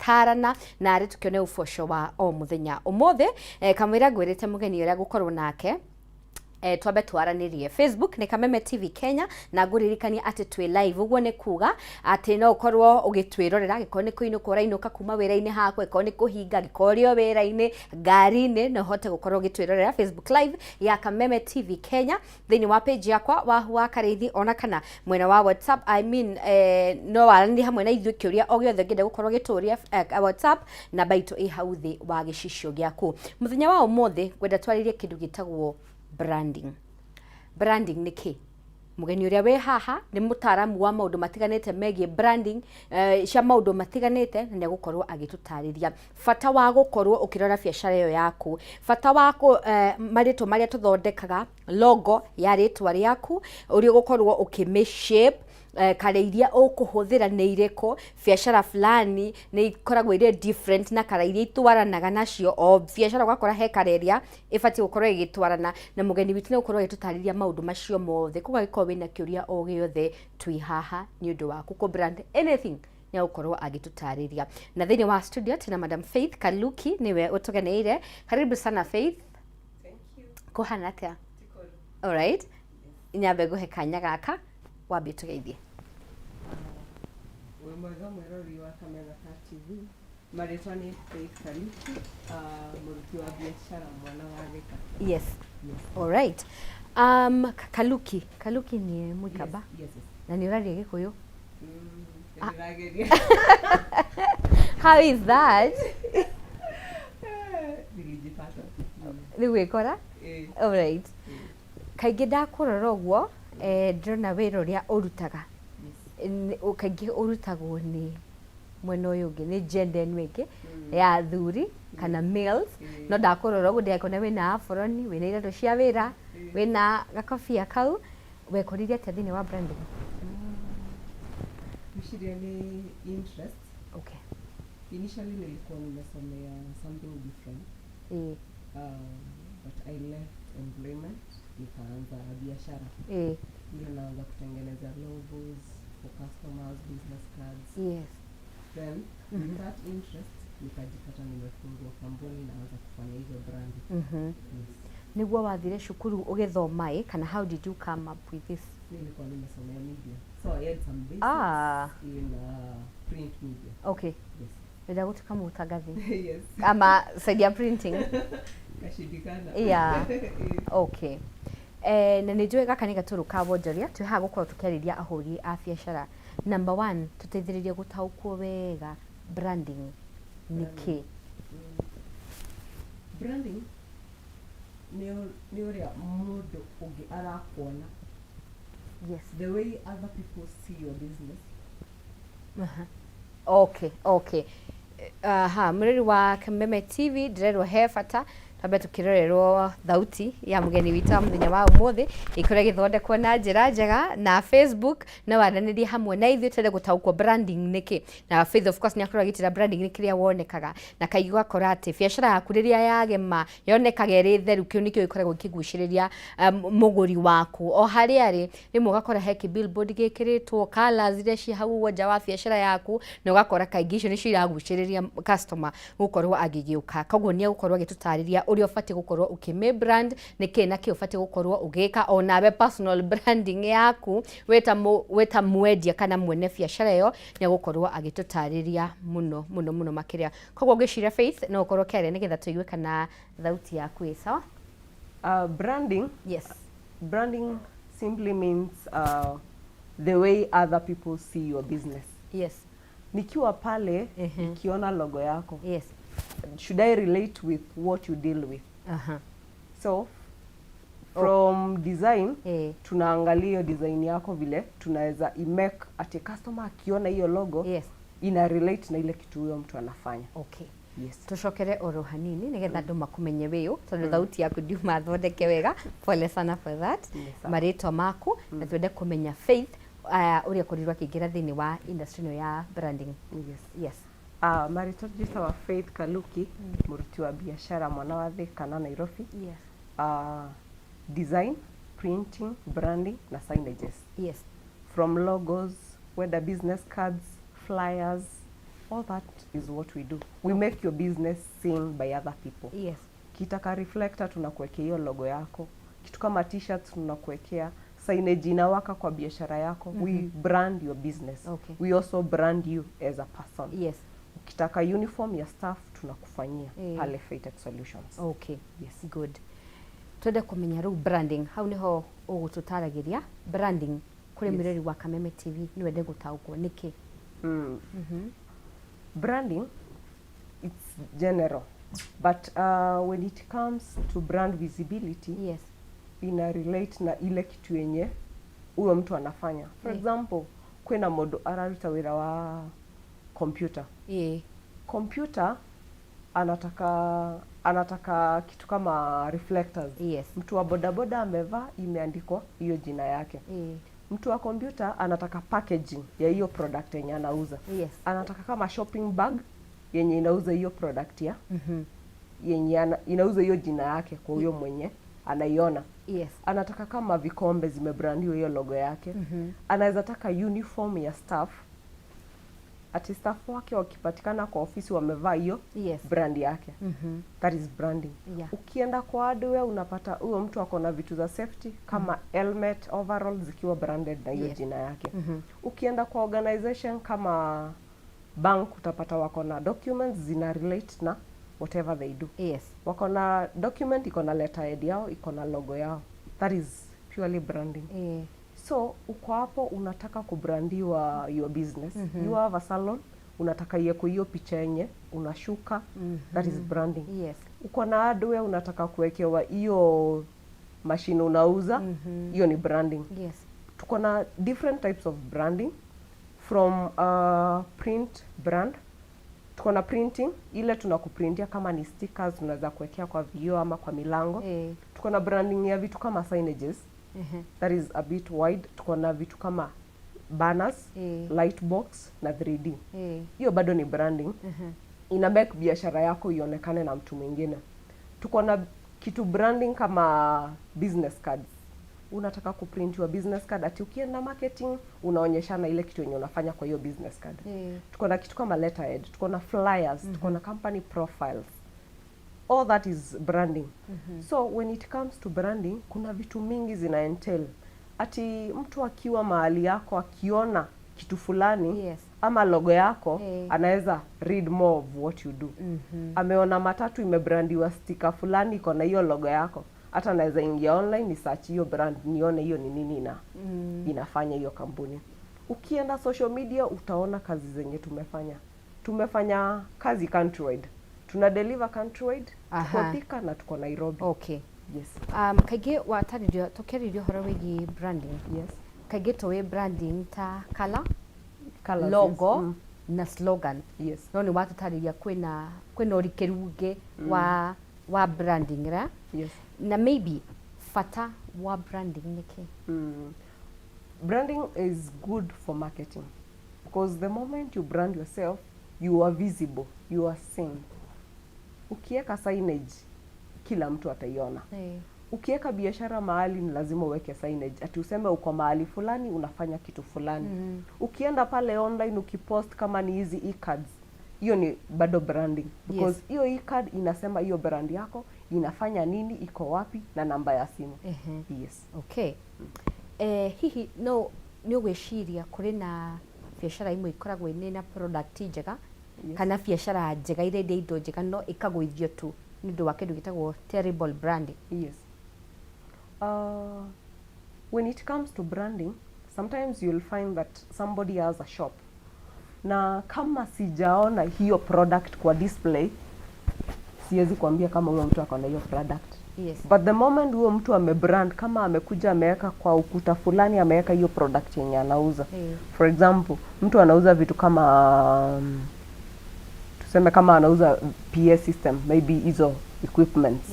Tũgĩtatarana narĩ tũkĩone ũboco wa o mũthenya. Ũmũthĩ kamũira ngwĩrĩte mũgeni ũrĩa ngũkorwo nake, twambe twaranĩrie. Facebook nĩ Kameme TV Kenya, na ngũririkania atĩ twĩ live. Ũguo nĩ kuga atĩ no ũkorwo ũgĩtwĩrorera angĩkorwo nĩ kũinũka ũrainũka kuma wĩra-inĩ haku, angĩkorwo nĩ kũhinga, angĩkorwo ũrĩ o wĩra-inĩ, ngari-inĩ, no ũhote gũkorwo ũgĩtwĩrorera Facebook live ya Kameme TV Kenya thĩinĩ wa page yakwa Wahu wa Karĩithi, ona kana mwena wa WhatsApp, I mean, no waranĩrie hamwe na ithuĩ kĩũria o gĩothe ũngĩenda gũkorwo ũgĩtũria WhatsApp namba itũ ĩ hau thĩ wa gĩcicio gĩaku. Mũthenya wa ũmũthĩ ngwenda twarĩrie kĩndũ gĩtagwo branding. Branding nĩ kĩ? Mũgeni ũrĩa wĩ haha nĩ mũtaaramu wa maũndũ matiganĩte megiĩ branding cia maũndũ matiganĩte, na nĩ egũkorwo agĩtũtarĩria bata wa gũkorwo ũkĩrora biacara ĩyo yaku, bata wa marĩtwa marĩa tũthondekaga, logo ya rĩtwa rĩaku, ũrĩa ũgũkorwo ũkĩmĩ shape, kara iria ũkũhũthĩra nĩ irĩkũ. Biacara fulani nĩ ikoragwo irĩ different na kara iria itwaranaga nacio. O biacara ũgakora he kara ĩrĩa ĩbatiĩ gũkorwo ĩgĩtwarana, na mũgeni witũ nĩ gũkorwo agĩtũtarĩria maũndũ macio mothe. Koguo angĩkorwo wĩna kĩũria o gĩothe, twĩ haha nĩ ũndũ waku. Kũ brand anything, nĩ agũkorwo agĩtũtarĩria. Na thĩinĩ wa studio tuna Madam Faith Kaluki, nĩwe ũtũgeneire. Karibu sana, Faith. Kũhana atĩa? Alright, nyambe ngũhe kanya gaka wambie tũgeithie. Wĩ mwega mwĩrori wa Kameme ka TV. Marĩtwa nĩ Faith Kaluki, mũruti wa biacara, mwana wa Thika. Alright, Kaluki, Kaluki nĩ Mũikamba? Yes. Na nĩ ũraria Gĩkũyũ? Ndĩrageria. How is that? Nilijipata. Nĩ gwĩkora. Eh. Alright, kaingĩ ndakũrora ũguo, ndĩrona wĩra ũrĩa ũrutaga kaingĩ ũrutagwo nĩ mwena ũyũ ũngĩ, nĩ gender ĩno ĩngĩ ya athuri kana males. No ndakũrora ũguo ndĩrakona wĩna aburoni, wĩna iratũ cia wĩra, wĩna gakobia kau. Wekorire atĩa thĩinĩ wa branding? Ngwĩciria nĩ interest. Initially nilikuwa nimesomea something different. But I left employment, nikaanza biashara. Ndio naanza kutengeneza logos for customers, business cards. Then with that interest nikajipata nimefungua kampuni, naanza kufanya hizo brand. Yes. Nĩguo wathire cukuru ũgĩthoma ĩ, kana how did you come up with this? Nilikuwa nimesomea media. So I had some basics in print media. Yes. Wenda gũtuĩka mũtangathi ama side ya printing? Kashindikana. Okay, na nĩ njũĩ gaka nĩ gatũrũ ka wonjoria. Twĩ haha gũkorwo tũkĩarĩria ahũri a biacara. Number one, tũteithĩrĩrie gũtaũkwo wega branding nĩ kĩ? Branding nĩ ũrĩa mũndũ ũngĩ arakuona. The way other people see your business. Okay. Aha, mũrĩri wa Kameme TV, ndĩrerwo he bata twambe tũkĩrorerwo thauti ya mũgeni witũ wa mũthenya wa ũmũthĩ ĩkorwo ĩgĩthondekwo na njĩra njega. Na Facebook no waranĩrie hamwe na ithuĩ, twende gũtaũkwo branding nĩ kĩ. Na Faith, of course, nĩ akorwo agĩtĩra branding nĩ kĩrĩa wonekaga, na kaingĩ ũgakora atĩ biacara yaku rĩrĩa yagema yonekaga ĩrĩ theru, kĩu nĩkĩo gĩkoragwo gĩkĩgucĩrĩria mũgũri waku o harĩa arĩ. Rĩmwe ũgakora he kĩ billboard gĩkĩrĩtwo, colours iria ciĩ hau ũguo nja wa biacara yaku, na ũgakora kaingĩ icio nĩcio iragucĩrĩria customer gũkorwo agĩgĩũka. Koguo nĩ egũkorwo agĩtũtarĩria ũrĩa ũbatiĩ gũkorwo ũkĩmĩ brand, nĩkĩ na kĩ ũbatiĩ gũkorwo ũgĩka onawe personal branding yaku wĩta mwendia kana mwene biacara ĩyo. Nĩ egũkorwo agĩtũtarĩria mũno mũno mũno makĩria. Koguo ngwĩciria, Faith, no ũkorwo ũkĩaria nĩgetha tũigue kana thauti yaku ĩ sawa. Branding Branding simply means the way other people see your business. Nikiwa pale, nikiona logo yako, should I relate with what you deal with? So from design, tunaangalia hiyo design yako vile tunaweza imake ati customer akiona hiyo logo ina relate na ile kitu huyo mtu anafanya. Yes. Tucokere oro hanini nigetha andũ makũmenye wĩũ, tondũ thauti yaku ndiuma thondeke wega. Pole sana for that. Nĩ sawa. Marĩtwa maku, na twende kũmenya Faith ũrĩa akorirwo akĩingĩra thĩinĩ wa industry ĩno ya branding. Marĩtwa njĩtagwo Faith Kaluki, mũruti wa biacara, mwana wa Thika na Nairobi. Design, printing, branding na signages. From logos, whether business cards, flyers, all that. Is what we do. We make your business seen by other people. Kitaka reflector, tunakuwekea hiyo logo yako. Kitu kama T-shirts, tunakuwekea signage inawaka kwa biashara yako. We brand your business. We also brand you as a person. Ukitaka uniform ya staff, tunakufanyia pale Faytech Solutions. Yes. Good. Twende kumenya rĩu branding, hau niho ũgũtũtaragĩria branding kũrĩ mwĩrori wa Kameme TV nĩ wende gũtaũkwo nĩkĩ. Branding, it's general, but when it comes to brand visibility, ina relate na ile kitu yenye huyo mtu anafanya. For example, kwina mũndũ araruta wĩra wa computer. Computer anataka kitu kama reflectors. Mtu wa bodaboda amevaa, imeandikwa hiyo jina yake. Mtu wa computer anataka packaging ya hiyo product yenye anauza. Anataka kama shopping bag yenye inauza hiyo product ya yenye inauza hiyo jina yake kwa huyo mwenye anaiona. Anataka kama vikombe zimebrandiwa hiyo logo yake. Anaweza taka uniform ya staff, ati staff wake wakipatikana kwa ofisi wamevaa hiyo brand yake. That is branding. Ukienda kwa hardware, unapata huyo mtu ako na vitu za safety kama helmet, overall zikiwa branded na hiyo jina yake. Ukienda kwa organization kama bank, utapata wako na documents zina relate na whatever they do. Wako na document iko na letterhead yao, iko na logo yao. That is purely branding. So uko hapo unataka kubrandiwa your business. You have a salon, unataka iwekwe hiyo picha yenye unashuka. That is branding. Uko na hardware, unataka kuwekewa hiyo mashine unauza. Hiyo ni branding. Tuko na different types of branding, from print brand. Tuko na printing, ile tunakuprintia kama ni stickers, tunaweza kuwekea kwa vioo ama kwa milango. Tuko na branding ya vitu kama signages. That is a bit wide. Tuko na vitu kama banners, light box na 3D. Hiyo bado ni branding. Ina make biashara yako ionekane na mtu mwingine. Tuko na kitu branding kama business cards. Unataka kuprintiwa business card, ati ukienda marketing unaonyeshana ile kitu yenye unafanya kwa hiyo business card. Tuko na kitu kama letterhead, tuko na flyers, tuko na company profiles. All that is branding. So when it comes to branding, kuna vitu mingi zina entail, ati mtu akiwa mahali yako akiona kitu fulani ama logo yako, anaweza read more of what you do. Ameona matatu imebrandiwa sticker fulani iko na hiyo logo yako, hata anaweza ingia online ni search hiyo brand, nione hiyo ni nini inafanya hiyo kampuni. Ukienda social media, utaona kazi zenye tumefanya. Tumefanya kazi countrywide, tuna deliver countrywide. Tuko Thika na tuko Nairobi. Yes. Kaingĩ watarĩrio, tũkĩarĩria ũhoro wĩgiĩ branding, kaingĩ tũĩ branding ta color, Colours, logo yes. Na slogan. No nĩ watũtarĩria kwĩna ũrikĩru ũngĩ wa branding ra. Na maybe bata wa branding nĩ kĩ? Branding is good for marketing because the moment you brand yourself, you are visible, you are seen. Ukiweka signage, kila mtu ataiona. Ukiweka biashara mahali, ni lazima uweke signage, ati useme uko mahali fulani unafanya kitu fulani. Ukienda pale online ukipost kama ni hizi e-cards, hiyo ni bado branding because hiyo e-card inasema hiyo brand yako inafanya nini, iko wapi na namba ya simu. Yes. Okay. Hihi no nĩ ũgwĩciria kũrĩ na biacara imwe ikoragwo ĩnĩ na product njega kana biacara njega irendia indo njega no ĩkagũithio tu nĩ ũndũ wa kĩndũ gĩtagwo terrible branding? Yes. When it comes to branding, sometimes you'll find that somebody has a shop. Na kama sijaona hiyo product kwa display, siwezi kuambia kama huyo mtu ako na hiyo product. But the moment huyo mtu amebrand, kama amekuja ameweka kwa ukuta fulani, ameweka hiyo product yenye anauza. For example, mtu anauza vitu kama tuseme kama anauza PA system, maybe hizo equipments,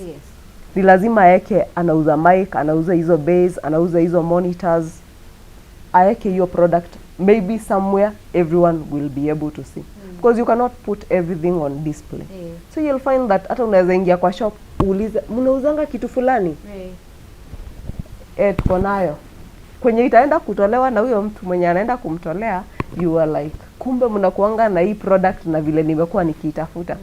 ni lazima aeke anauza mic, anauza hizo base, anauza hizo monitors, aeke hiyo product maybe somewhere everyone will be able to see, because you cannot put everything on display. So you'll find that hata unaweza ingia kwa shop uulize, "Mnauzanga kitu fulani?" "Eh, tuko nayo." Kwenye itaenda kutolewa na huyo mtu mwenye anaenda kumtolea, you are like Kumbe mnakuanga na hii product na vile nimekuwa nikiitafuta.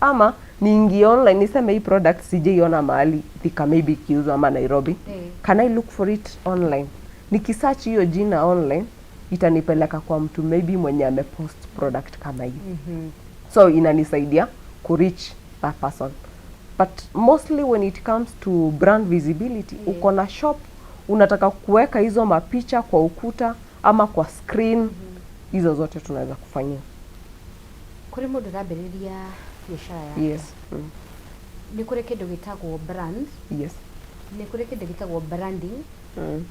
Ama niingie online niseme hii product sijaiona mahali Thika maybe ikiuzwa ama Nairobi. Can I look for it online? Nikisearch hiyo jina online, itanipeleka kwa mtu maybe mwenye amepost product kama hiyo. So inanisaidia kureach that person. But mostly when it comes to brand visibility, uko na shop, unataka kuweka hizo mapicha kwa ukuta ama kwa screen, hizo zote tunaweza kufanyia. Kũrĩ mũndũ ũrambĩrĩria biacara yake, nĩ kũrĩ kĩndũ gĩtagwo brand, nĩ kũrĩ kĩndũ gĩtagwo branding,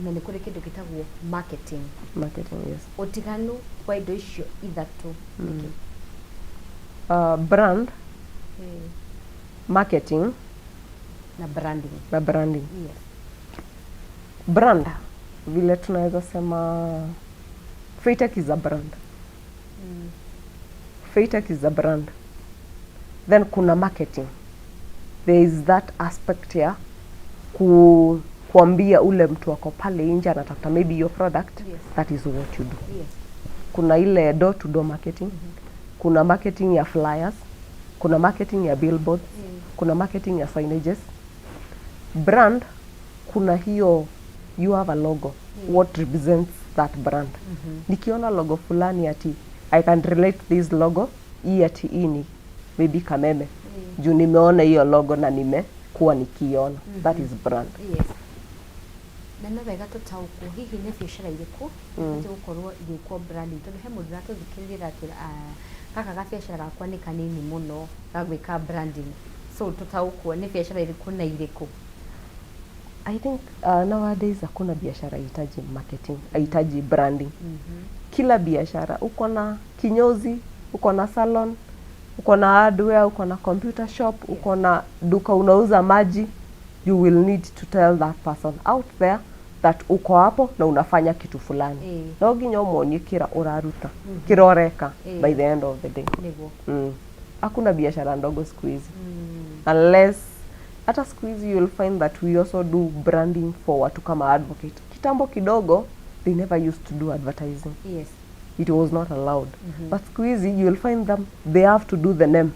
na nĩ kũrĩ kĩndũ gĩtagwo marketing. Marketing, yes. Ũtiganu wa indo icio ithatũ nĩkĩ? Brand, marketing na branding. Na branding. Yes. Brand, vile tunaweza sema Faytech is a brand. Faytech is a brand. Then kuna marketing. There is that aspect ya kuambia ule mtu ako pale nje anatafuta maybe your product, that is what you do. Kuna ile door to door marketing, kuna marketing ya flyers, kuna marketing ya billboards, kuna marketing ya signages. Brand, kuna hiyo you have a logo, what represents that brand. Nikiona logo fulani, ati I can relate this logo, hii ati hii ni maybe Kameme, juu nimeona hiyo logo na nimekuwa nikiona. That is brand. Yes, na no wega tũtaũkwo hihi nĩ biacara irĩkũ ibatiĩ gũkorwo igĩkwo branding, tondũ he mũndũ ũratũthikĩrĩria atwĩra, "Ah, gaka gabiacara gakwa nĩ kanini mũno ga gwĩka branding." So tũtaũkwo nĩ biacara irĩkũ na irĩkũ. I think nowadays hakuna biashara haihitaji marketing, haihitaji branding. Kila biashara, uko na kinyozi, uko na salon, uko na hardware, uko na computer shop, uko na duka unauza maji, you will need to tell that person out there that uko hapo na unafanya kitu fulani. No nginya ũmuonie kĩra ũraruta, kĩra ũreka by the end of the day. Nĩguo. Hakuna biashara ndogo siku hizi, unless hata siku hizi you'll find that we also do branding for watu kama advocate. Kitambo kidogo they never used to do advertising. It was not allowed, but siku hizi you'll find them, they have to do the name,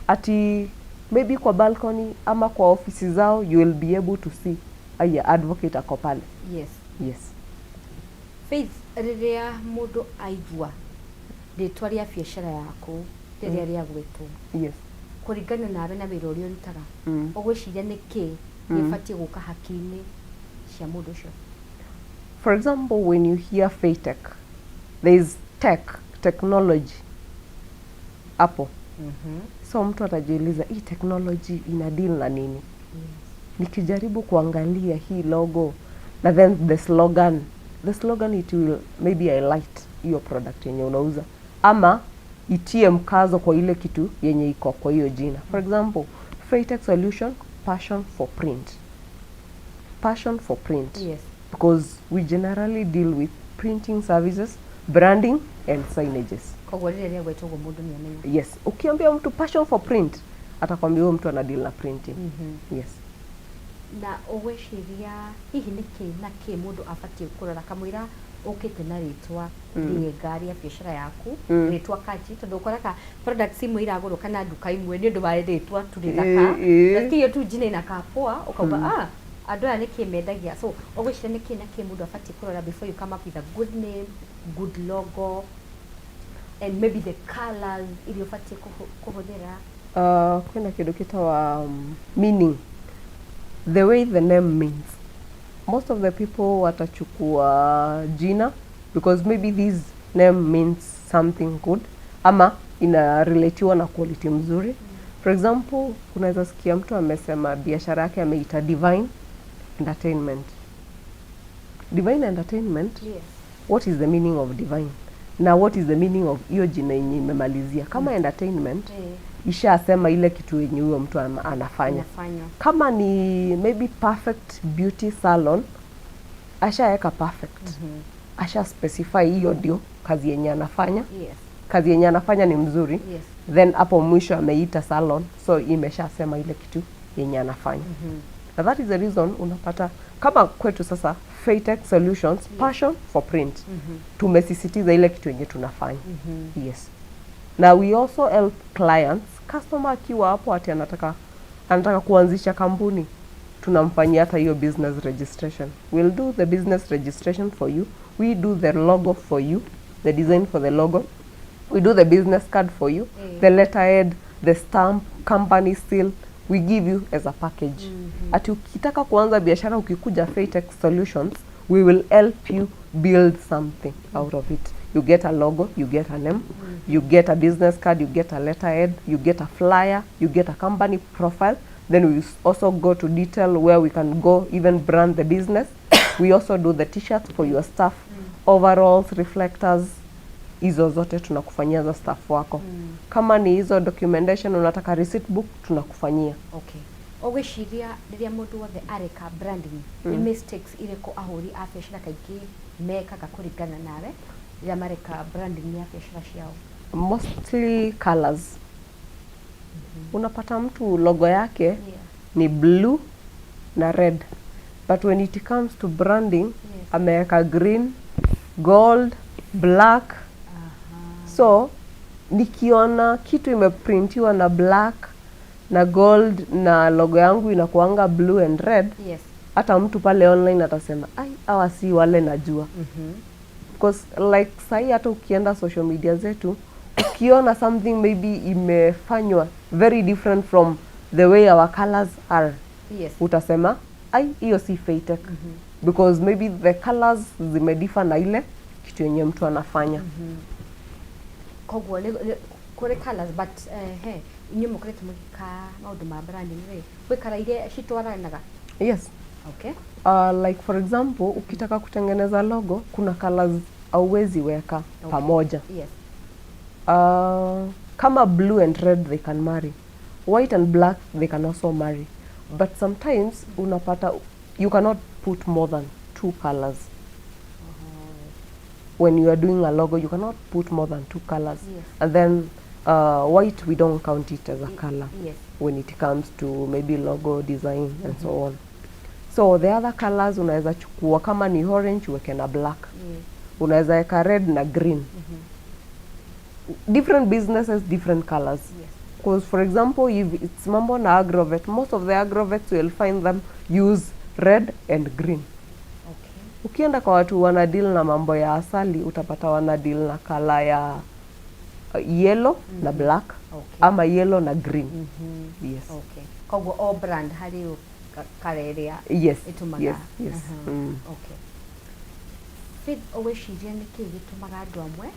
ati maybe kwa balcony ama kwa ofisi zao you will be able to see, aya, advocate ako pale. Yes. Faith, rĩrĩa mũndũ aigua rĩtwa rĩa biacara yaku rĩrĩa rĩagwĩtwo, kũringana nawe na wĩra ũrĩa ũrutaga, ũgwĩciria nĩ kĩ gĩbatiĩ gũka hakiri-inĩ cia mũndũ ũcio? For example, when you hear Faytech, there is tech, technology hapo. So mtu atajiuliza, hii technology ina deal na nini? Nikijaribu kuangalia hii logo na then the slogan, it will maybe highlight hiyo product yenye unauza ama itie mkazo kwa ile kitu yenye iko kwa hiyo jina. For example, Faytech Solution, passion for print. Passion for print. Because we generally deal with printing services, branding and signages. Koguo rĩrĩa rĩagwetwo ũguo mũndũ nĩ amenya. Yes, ukiambia mtu passion for print, atakwambia huyo mtu ana deal na printing. Yes. Na ũgwĩciria hihi nĩ kĩ na kĩ mũndũ abatiĩ kũrora kamũira ũkĩte na rĩtwa rĩega rĩa biacara yaku, rĩtwa catchy, tondũ ũkoraga products imwe iragũrwo kana nduka imwe nĩ ũndũ wa rĩtwa tu rĩthaka, na hiyo tu jina inakaa poa, ukauga, "Ah, andũ aya nĩ kĩ mendagia?" So ũgwĩciria nĩ kĩ na kĩ mũndũ abatiĩ kũrora before you come up with a good name, good logo and maybe the colors iria ũbatiĩ kũhũthĩra? Kwĩna kĩndũ kĩtawa meaning, the way the name means. Most of the people watachukua jina because maybe this name means something good ama inarelatiwa na quality mzuri. For example, unaweza sikia mtu amesema biashara yake ameita Divine Entertainment. Divine Entertainment, what is the meaning of divine na what is the meaning of hiyo jina yenye imemalizia kama entertainment? Ishasema ile kitu yenye huyo mtu anafanya. Inafanywa. Kama ni maybe Perfect Beauty Salon, ashaweka perfect, asha specify hiyo ndio kazi yenye anafanya. Kazi yenye anafanya ni mzuri. Then hapo mwisho ameita salon, so imeshasema ile kitu yenye anafanya. Na that is the reason unapata kama kwetu sasa Faytech Solutions, passion for print. Tumesisitiza ile kitu yenye tunafanya. Yes. Na we also help clients. Customer akiwa hapo ati anataka kuanzisha kampuni, tunamfanyia hata hiyo business registration. We'll do the business registration for you. We do the logo for you, the design for the logo. We do the business card for you, the letterhead, the stamp, company seal, we give you as a package. Ati ukitaka kuanza biashara, ukikuja Faytech Solutions, we will help you build something out of it. You get a logo, you get a name, you get a business card, you get a letterhead, you get a flyer, you get a company profile. Then we also go to detail where we can go even brand the business. We also do the T-shirts for your staff, overalls, reflectors, hizo zote tunakufanyia za staff wako. Kama ni hizo documentation, unataka receipt book, tunakufanyia. Okay, ũgwĩciria rĩrĩa mũndũ wothe areka branding, nĩ mistakes irĩkũ ahũri a biacara kaingĩ mekaga kũringana nawe rĩrĩa mareka branding ya biacara ciao? Mostly colors. Unapata mtu logo yake ni blue na red, but when it comes to branding, ameweka green, gold, black. So nikiona kitu imeprintiwa na black na gold na logo yangu inakuanga blue and red, hata mtu pale online atasema, "Ai, hawa si wale najua." Because like sahii hata ukienda social media zetu, ukiona something maybe imefanywa very different from the way our colors are, utasema, "Ai, hiyo si Faytech," because maybe the colors zimediffer na ile kitu yenye mtu anafanya. Koguo kũrĩ colors, but he inyuĩ mũkoretwo mũgĩka maũndũ ma branding rĩ, gwĩ colour iria citwaranaga? Yes. Like for example, ukitaka kutengeneza logo, kuna colors hauwezi weka pamoja. Kama blue and red, they can marry. White and black, they can also marry. But sometimes unapata you cannot put more than two colors when you are doing a logo. You cannot put more than two colors. And then white, we don't count it as a color when it comes to maybe logo design and so on. So the other colors, unaweza chukua kama ni orange, uweke na black. Unaweza weka red na green. Different businesses, different colors. Because for example, if it's mambo na agrovet, most of the agrovets, you'll find them use red and green. Ukienda kwa watu wana deal na mambo ya asali, utapata wana deal na color ya yellow na black ama yellow na green. Yes. Okay, koguo o brand harĩ colour ĩrĩa ĩtũmaga. Yes. Okay. Faith, ũgwĩciria nĩ kĩĩ gĩtũmaga andũ amwe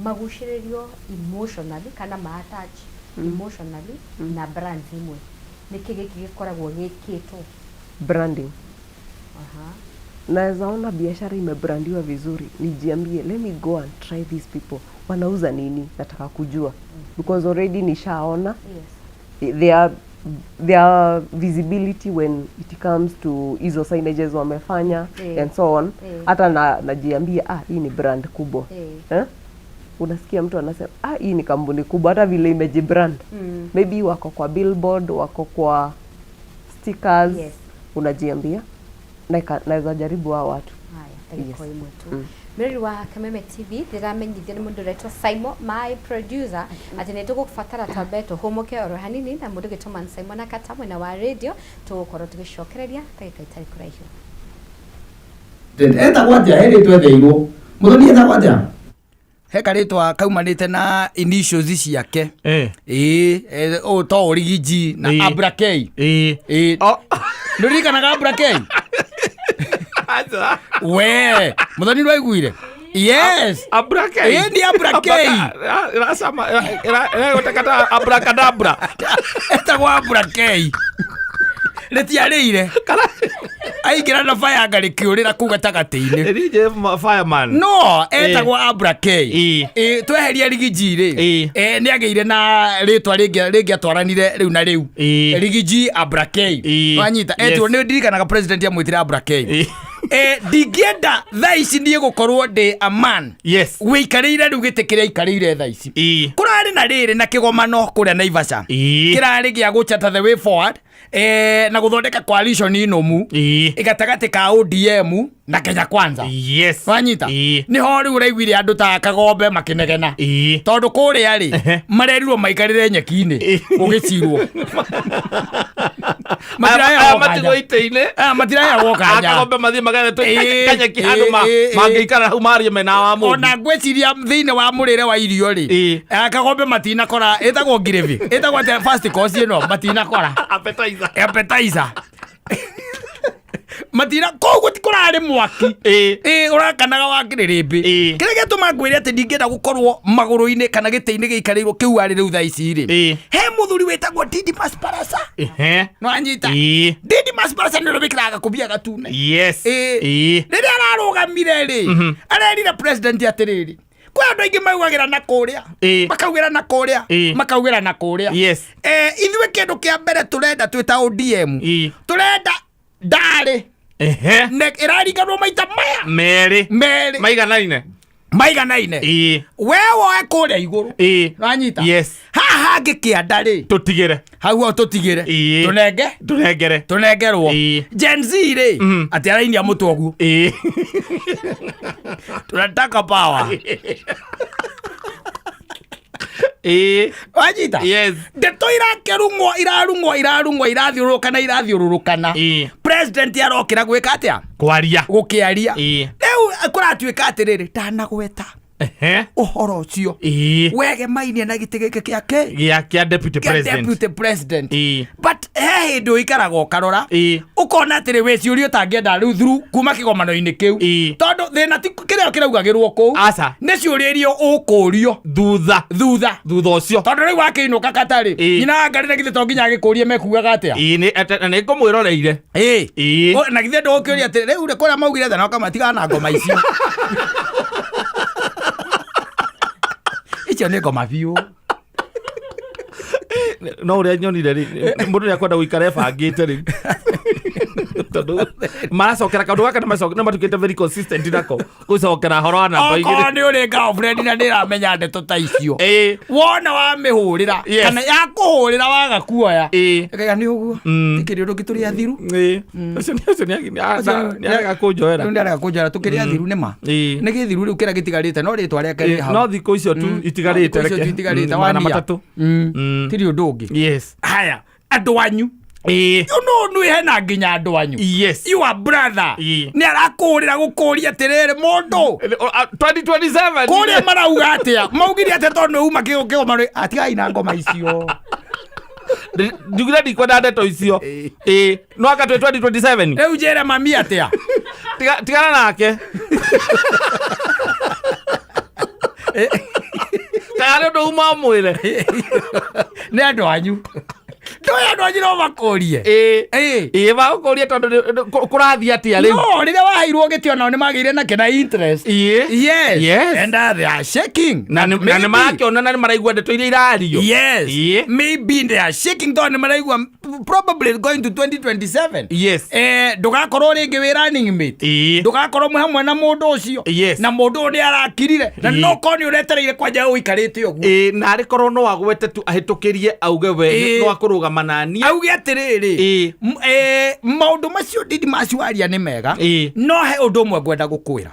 magucĩrĩrio emotionally kana ma-attach emotionally na brands imwe? Nĩ kĩĩ gĩkĩ gĩkoragwo gĩkĩtwo? Branding. Naweza ona biashara imebrandiwa vizuri, nijiambie, "Let me go and try these people. Wanauza nini? Nataka kujua," because already nishaona their visibility when it comes to hizo signages wamefanya and so on. Hata najiambia, "Ah, hii ni brand kubwa." Eh? Unasikia mtu anasema, "Ah, hii ni kampuni kubwa, hata vile imejibrand." Maybe wako kwa billboard, wako kwa stickers. Unajiambia, "Naweza jaribu hao watu." Haya, ndagĩka ĩmwe tu. Mwĩrori wa Kameme TV, ndĩramenyithio nĩ mũndũ ũretwo Simon, my producer, atĩ nĩ tũgũbatara twambe tũhũmũke oro hanini na mũndũ gĩtũma Simon Akata mwena wa radio. Tũgũkorwo tũgĩcokereria ndagĩka itarĩ kũraihu. Etagwo atĩa? He rĩtwa etheirwo mũthoni, etagwo atĩa? He karĩtwa kaumanĩte na initials ciake. Ĩĩ, ũyũ to ũrigiji na Abrakei. Ĩĩ. Nĩũririkanaga Abrakei? Aca. We mũthoni, nĩwaiguire? Yes. Abrakei. Ĩĩ, nĩ Abrakei. Ĩracama ĩragũtekata abracadabra. Etagwo Abrakei, rĩtiarĩire aingĩra na bayanga rĩkĩũrĩra kũu gatagatĩ-inĩ. Ĩrije fireman. No etagwo Abrakei. Ĩ, tweheria rigiji rĩ, nĩ agĩire na rĩtwa rĩngĩatwaranire rĩu na rĩu. Rigiji Abrakei. Wanyita? Etirwo, nĩ ndirikanaga president amwĩtire Abrakei. Ndingĩenda thaa ici niĩ gũkorwo ndĩ a man wĩikarĩire rĩu gĩtĩ kĩrĩa aikarĩire thaa ici. Kũrarĩ na rĩrĩ na kĩgomano kũrĩa Naivasha, kĩrarĩ gĩa gũchata the way forward, na gũthondeka coalition nũmu gatagatĩ ka ODM na Kenya Kwanza. Wanyita? Nĩho rĩu ũraiguire andũ ta Kagombe makĩnegena, tondũ kũrĩa rĩ, marerirwo maikarĩre nyeki-inĩ gũgĩcirwo. Aya matigwo itĩ-inĩ. Aya matiraheagwo kanya. Akagombe mathiĩ magethe kanyeki handũ mangĩikara hau marie mena wa mũndũ. Ona ngwĩciria thĩinĩ wa mũrĩre wa irio rĩ, Kagombe matinakora ĩtagwo ngirĩbi, ĩtagwo atĩa, first course ĩno matinakora. Appetizer. Appetizer matina kũu gũtikũrarĩ mwaki. Ĩ ũrakanaga wa kĩrĩrĩmbĩ. Kĩrĩa gĩatũma ngwĩre atĩ ndingĩenda gũkorwo magũrũ-inĩ kana gĩtĩ-inĩ gĩikarĩirwo kĩu arĩ rĩu thaa ici rĩ, he mũthuri wĩtagwo Didmus Barasa. Nĩwanyita? Didmus Barasa nĩ ũrĩa wĩkĩraga gakũbia gatune. Rĩrĩa ararũgamire rĩ, arerire president atĩrĩrĩ, kwĩ andũ aingĩ maugagĩra na kũrĩa, makaugĩra na kũrĩa, makaugĩra na kũrĩa. Ithuĩ kĩndũ kĩa mbere tũrenda twĩ ta ODM, tũrenda ndarĩ ne ĩraringanwo maita maya merĩ. Merĩ. Maiganaine. Maiganaine. We woe kũrĩa igũrũ. Wanyita? Yes. Haha hangĩ kĩanda rĩ, tũtigĩre. Hau ho tũtigĩre. Tũnenge tũnengere. Tũnengerwo. Gen Z rĩ, atĩ arainia mũtwe ũguo, tunataka power. Wanyita? Yes. Ndeto irakĩrung'wo, irarung'wo, irarung'wo, irathiũrũrũkana, irathiũrũrũkana. President arokĩra gwĩka atĩa? Kwaria. Gũkĩaria. Rĩu kũratuĩka atĩrĩrĩ, ndanagweta ũhoro ũcio wegemainie na gĩtĩ gĩkĩ gĩa kĩ? Gĩa deputy Kĩa president. Deputy president. But he hĩndĩ ũikaraga ũkarora, ũkona atĩrĩ, wĩ ciũria ũtangĩenda rĩu through kuma kĩgomano-inĩ kĩu, tondũ thĩna ti kĩrĩa kĩraugagĩrwo kũu. Aca. Nĩ ciũria iria ũkũrio thutha. Thutha. Thutha ũcio. Tondũ rĩu wakĩinũka katarĩ, nyina wa Ngarĩ na githĩ to nginya agĩkũrie mekugaga atĩa? Na nĩ ngũmwĩroreire. Na githĩ ndũgũkĩũria atĩ rĩu rĩ, kũrĩa maugire atĩa, na ũkamatigana na ngoma icio, icio nĩ ngoma biũ. No ũrĩa nyonire rĩ, mũndũ nĩ akwenda gũikara ebangĩte rĩu, tondũ maracokera kaũndũ gaka, nĩ matuĩkĩte very consistent nako gũcokera horo wa namba Okorwo igĩrĩ. nĩ ũrĩ girlfriend na ndĩramenya ndeto ta icio, wona wamĩhũrĩra kana yakũhũrĩra waga kuoya, ĩkaiga nĩ ũguo, tikĩrĩ ũndũ ũngĩ, tũrĩ athiru. Ũcio nĩ arega kũnjoera. Rĩu nĩarega kũnjoera, tũkĩrĩ athiru nĩ ma. Nĩ gĩthiru rĩu kĩrĩa gĩtigarĩte no rĩtwa rĩake rĩ hau. No thikũ icio tu itigarĩte. Thikũ icio tu itigarĩte, magana wania. 3. Tirĩ ũndũ ũngĩ. Haya, andũ anyu, no nĩ hena nginya andũ anyu, your brother, nĩ arakũrĩra gũkũria atĩrĩrĩ, mũndũ 2027 kũrĩa marauga atĩa, maugire atĩa, tondũ nĩ uma kĩgomano, atigai na ngoma icio. Njugire ndikwenda ndeto icio. Ĩ no anga twĩ 2027. Rĩu njĩre mami atĩa? Tigana nake, kana nĩ ũndũ uma mwĩre. Nĩ andũ anyu, ndoĩ andũ anyu no makũrie. Ĩ magũkũria tondũ kũrathiĩ atĩa rĩu? No rĩrĩa waheirwo gĩtĩ, onao nĩ magĩire nakĩ na interest. Yes. And they are shaking. Na nĩ marakĩona na nĩ maraigua ndeto iria irario. Maybe they are shaking tondũ nĩ maraigua probably going to 2027, ndũgakorwo rĩngĩ wĩ running mate, ndũgakorwo mwĩ hamwe na mũndũ ũcio, na mũndũ ũyũ nĩ arakirire na no korwo nĩ ũretereire kwanja ũikarĩte ũguo. Ĩ na arĩ korwo no agwete tu ahĩtũkĩrie auge we no akũrũgama na niĩ. Auge atĩrĩrĩ, maũndũ macio ndindi macio waria nĩ mega, no he ũndũ ũmwe ngwenda gũkwĩra.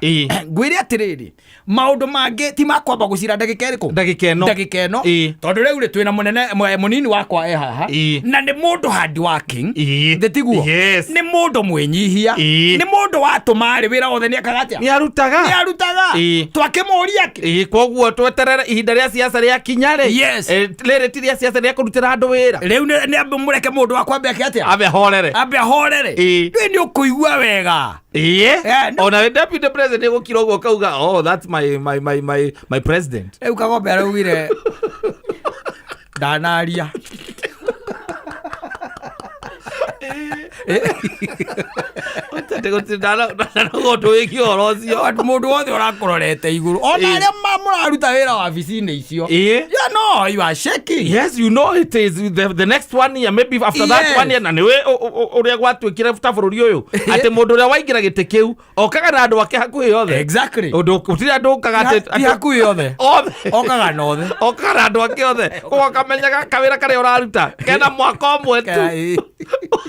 Ngwĩre atĩrĩrĩ, maũndũ mangĩ ti makwamba gũcira ndagĩka ĩrĩkũ? Ndagĩka ĩno. Ndagĩka ĩno. Tondũ rĩu rĩ, twĩna mũnene mũnini wakwa e haha, na nĩ mũndũ hard working. Thĩ tiguo? Yes. Nĩ mũndũ mwĩnyihia. Nĩ mũndũ watũma rĩ, wĩra wothe nĩ ekaga atĩa? Nĩ arutaga. Nĩ arutaga. Twakĩmũria kĩ? Koguo tweterere ihinda rĩa siasa rĩa kinya rĩ. Rĩrĩ ti rĩa siasa, rĩa kũrutĩra andũ wĩra. Rĩu nĩ ambe mũreke mũndũ wakwa ambe ake atĩa? Ambe ahorere. Ambe ahorere. Rĩu nĩ ũkũigua wega. Ona we deputy president gũkira ũguo kauga, "Oh, that's my president." Rĩu Kagombe araugire ndanaria. Ndanaga ũndũ wĩgiĩ ũhoro ũcio. Mũndũ wothe ũrakũrorete igũrũ, ona arĩa Mũraruta wĩra wabici-inĩ icio. You know you are shaking. Yes, you know it is the next one year, maybe after that one year, na nĩwe ũrĩa gwatuĩkire ta bũrũri ũyũ atĩ mũndũ ũrĩa waingĩra gĩtĩ kĩu okaga na andũ ake hakuhĩ othe. Ũndũ gũtirĩ andũ ũkaga atĩ Ti hakuhĩ othe. Othe. Okaga na othe. Okaga na andũ ake othe, koguo akamenyaga kawĩra karĩa ũraruta kena mwaka ũmwe tu.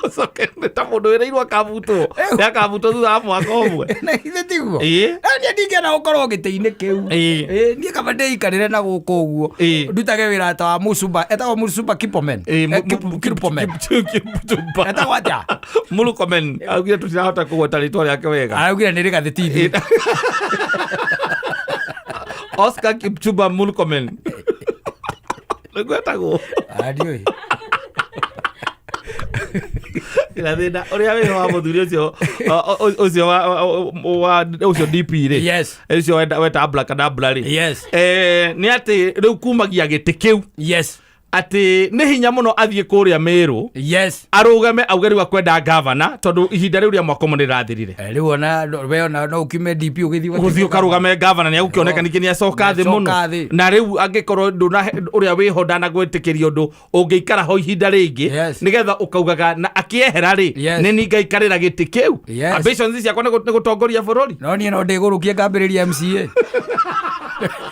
Ũcoke nĩ ta mũndũ wĩrĩirwo akabutwo, nĩ akabutwo thutha wa mwaka ũmwe. Na ithe tiguo. Ĩĩ. Na niĩ ndingĩenda gũkorwo gĩtĩ-inĩ kĩu. Ĩĩ. Ĩĩ, niĩ kaba ndĩikarĩre na gũkũ ũguo. Ĩĩ. Ndutage wĩra ta wa Musumba, etagwo Musumba Kipomen. Ĩĩ, Kipomen. Kipchumba. Etagwo atĩa? Murkomen augire tũtirahota kũgweta rĩtwa rĩake wega. Araugire nĩ Rigathĩ TV. Oscar Kipchumba Murkomen nĩguo etagwo. Ah, ndiũĩ. Ĩna thĩna ũrĩa wĩho wa mũthuri ũcio ũcio wa ũcio DP rĩ. Yes. Ũcio weta abracadabra rĩ. Yes. Nĩ atĩ rĩu kumagia gĩtĩ kĩu. Yes. Atĩ nĩ hinya mũno athiĩ kũrĩa Meru. Yes. Arũgame auge rĩu akwenda gavana tondũ ihinda rĩu rĩa mwaka ũmwe nĩrĩrathirire. Rĩu ona we ona no ũkiume DP ũgĩthiĩ Gũthiĩ ũkarũgame gavana nĩ egũkĩoneka ningĩ nĩ acoka thĩ mũno. Nĩacoka thĩ. Na rĩu angĩkorwo ndũna ũrĩa wĩho ndanagwĩtĩkĩria ũndũ ũngĩikara ho ihinda rĩngĩ. Yes. Nĩgetha ũkaugaga na akĩehera rĩ, Yes. nĩ niĩ ngaikarĩra gĩtĩ kĩu. Yes. Ambitions ciakwa nĩ gũtongoria bũrũri. No niĩ no ndĩgũrũkie ngambĩrĩria MCA.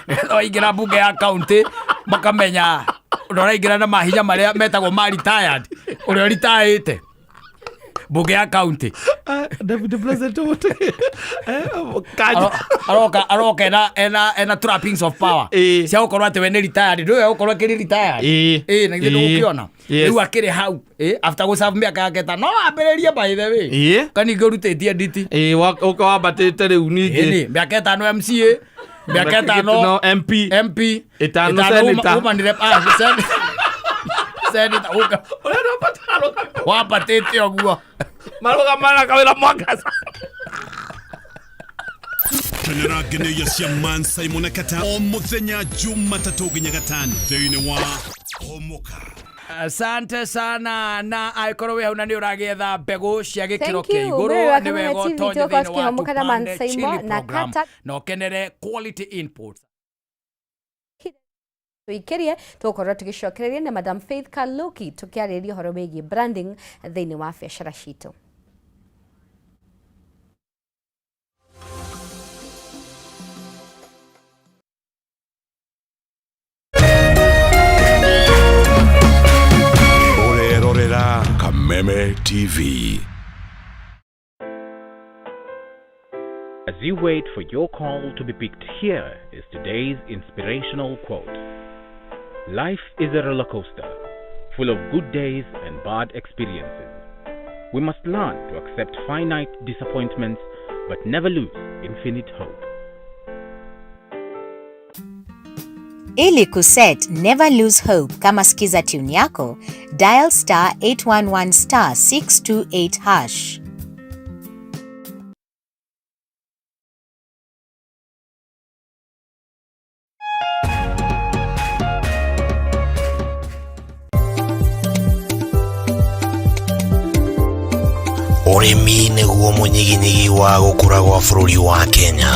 Nĩgetha waingĩra mbunge ya county makamenya ũraingĩra na mahinya marĩa metagwo ma retired, ũrĩa ũritaĩte mbunge ya county. Deputy President wote. Kanja. Aroka ena trappings of power. Ĩĩ. Cia gũkorwo atĩ we nĩ retired, ndũĩ gũkorwo akĩrĩ retired. Ĩĩ. Ĩĩ, na githĩ Ĩĩ. ndũgũkĩona? Yes. Rĩu akĩrĩ hau. Ĩĩ, after gũserve mĩaka yake ĩtano, no ambĩrĩrie by the way. Ĩĩ. Ka ningĩ ũrutĩtie nditi. Ĩĩ, ũka wambatĩte rĩu ningĩ. Ĩĩ, mĩaka ĩtano MCA, mĩaka ĩtano No, MP. MP, Ĩtano ĩtano senator. woman rep, senator, ũka. Ũrĩa nĩ Wambatĩte ũguo. Marũgamaga kawĩra Mwangaza. Kenera ngeneia cia Man Simon Kata o muthenya Jumatatũ nginya gatano thĩinĩ wa Homoka. Asante sana na angĩkorwo wĩ hau na nĩ ũragĩetha mbegũ cia gĩkĩro Thank kĩa you. igũrũ Mwĩrĩ wa nĩ Kameme wega TV, ũtonye tũgũkorwo thĩinĩ wa tũkĩhomũka na Man Tupande Simon Chili na Program Kata. na ũkenere quality inputs. Tuikirie tũgũkorwo tũgĩcokereria na Madam Faith Kaluki tũkĩarĩrĩria ũhoro wĩgiĩ branding thĩinĩ wa biacara citũ. Ũrerorera Kameme TV. As you wait for your call to be picked, here is today's inspirational quote. Life is a roller coaster, full of good days and bad experiences. We must learn to accept finite disappointments, but never lose infinite hope. Ili kuset Never Lose Hope kama skiza tune yako, dial star 811 star 628 hash. Ũrĩmi nĩguo mũnyiginyigi wa gũkũra gwa bũrũri wa Kenya,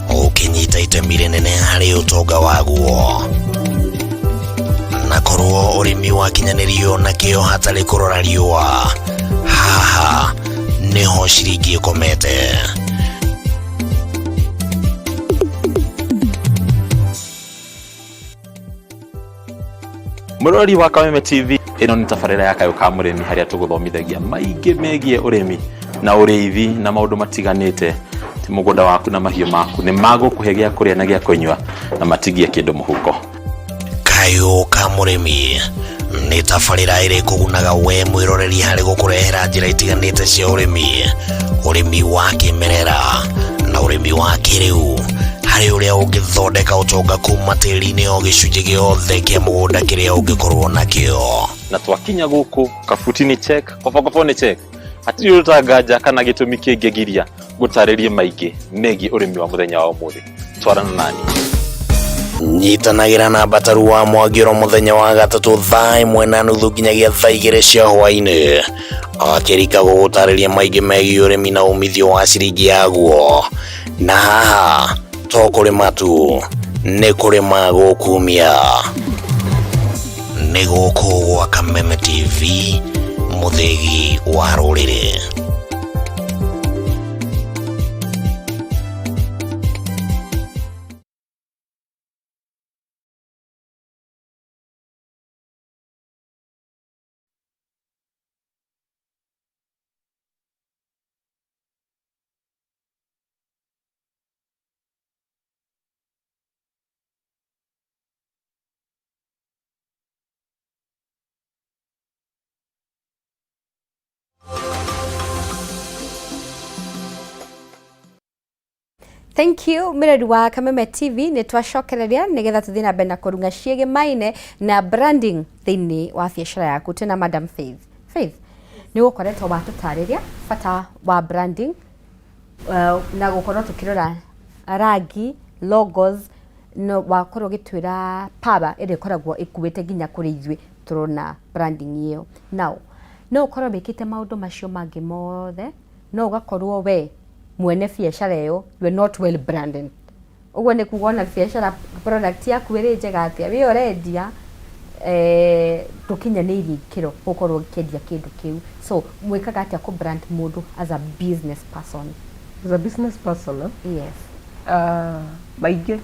ũkĩnyita itemi rĩnene harĩ ũtonga waguo. Na korwo ũrĩmi wakinyanĩrio na kĩo hatarĩ kũrora riũa, haha nĩho ciringi ĩkomete. Mũrori wa Kameme TV, ĩno nĩ tabarĩra ya Kayũ ka Mũrĩmi harĩa tũgũthomithagia maingĩ megiĩ ũrĩmi na ũrĩithi na maũndũ matiganĩte. Ti mũgũnda waku na mahiũ maku nĩ magũkũhe gĩa kũrĩa na gĩa kũnyua na matigie kĩndũ mũhuko. Kayũ ka Mũrĩmi nĩ tabarĩra ĩrĩ kũgunaga we mwĩroreri harĩ gũkũrehera njĩra itiganĩte cia ũrĩmi, ũrĩmi wa kĩmerera na ũrĩmi wa kĩrĩu, harĩ ũrĩa ũngĩthondeka ũtonga kuma tĩri-inĩ o gĩcunjĩ gĩothe kĩa mũgũnda kĩrĩa ũngĩkorwo nakĩo. Na twakinya gũkũ kabuti nĩ check, kobokobo nĩ check, hatirĩ ũrutanganja kana gĩtũmi kĩngĩgiria gũtarĩrie maingĩ megiĩ ũrĩmi wa mũthenya wa ũmũthĩ. Twarana nani. Nyitanagĩra na Mbataru wa Mwangĩro mũthenya wa gatatũ thaa 1:30 nginyagia thaa 2 cia hwaĩ-inĩ, akĩrika gũgũtarĩria maingĩ megiĩ ũrĩmi na umithio wa ciringi yaguo. Na haha to kũrĩma tu, Nĩ kũrĩ magũkumia. Nĩ gũkũ gwa Kameme TV, mũthĩgi wa rũrĩrĩ. Thank you mwĩrori wa Kameme TV, nĩ twacokereria nĩgetha tũthiĩ na mbere na kũrunga ciĩgĩmaine na branding thĩinĩ wa biacara yaku. Twĩna Madam Faith. Faith, nĩ gũkoretwo watũtarĩria bata wa branding na gũkorwo tũkĩrora rangi, logos, no wakorwo ũgĩtwĩra power ĩrĩa ĩkoragwo ĩkuĩte nginya kũrĩ ithuĩ tũrona branding ĩyo. Now, no ũkorwo wĩkĩte maũndũ macio mangĩ mothe, no ũgakorwo we mwene biacara ĩyo, you are not well branded. Ũguo nĩ kuga ona biacara, product yaku ĩrĩ njega atĩa, we ũrendia, ndũkinyanĩirie ikĩro gũkorwo ũkĩendia kĩndũ kĩu. So mwĩkaga atĩa kũ brand mũndũ as a business person? As a business person, eh? Yes. Maingĩ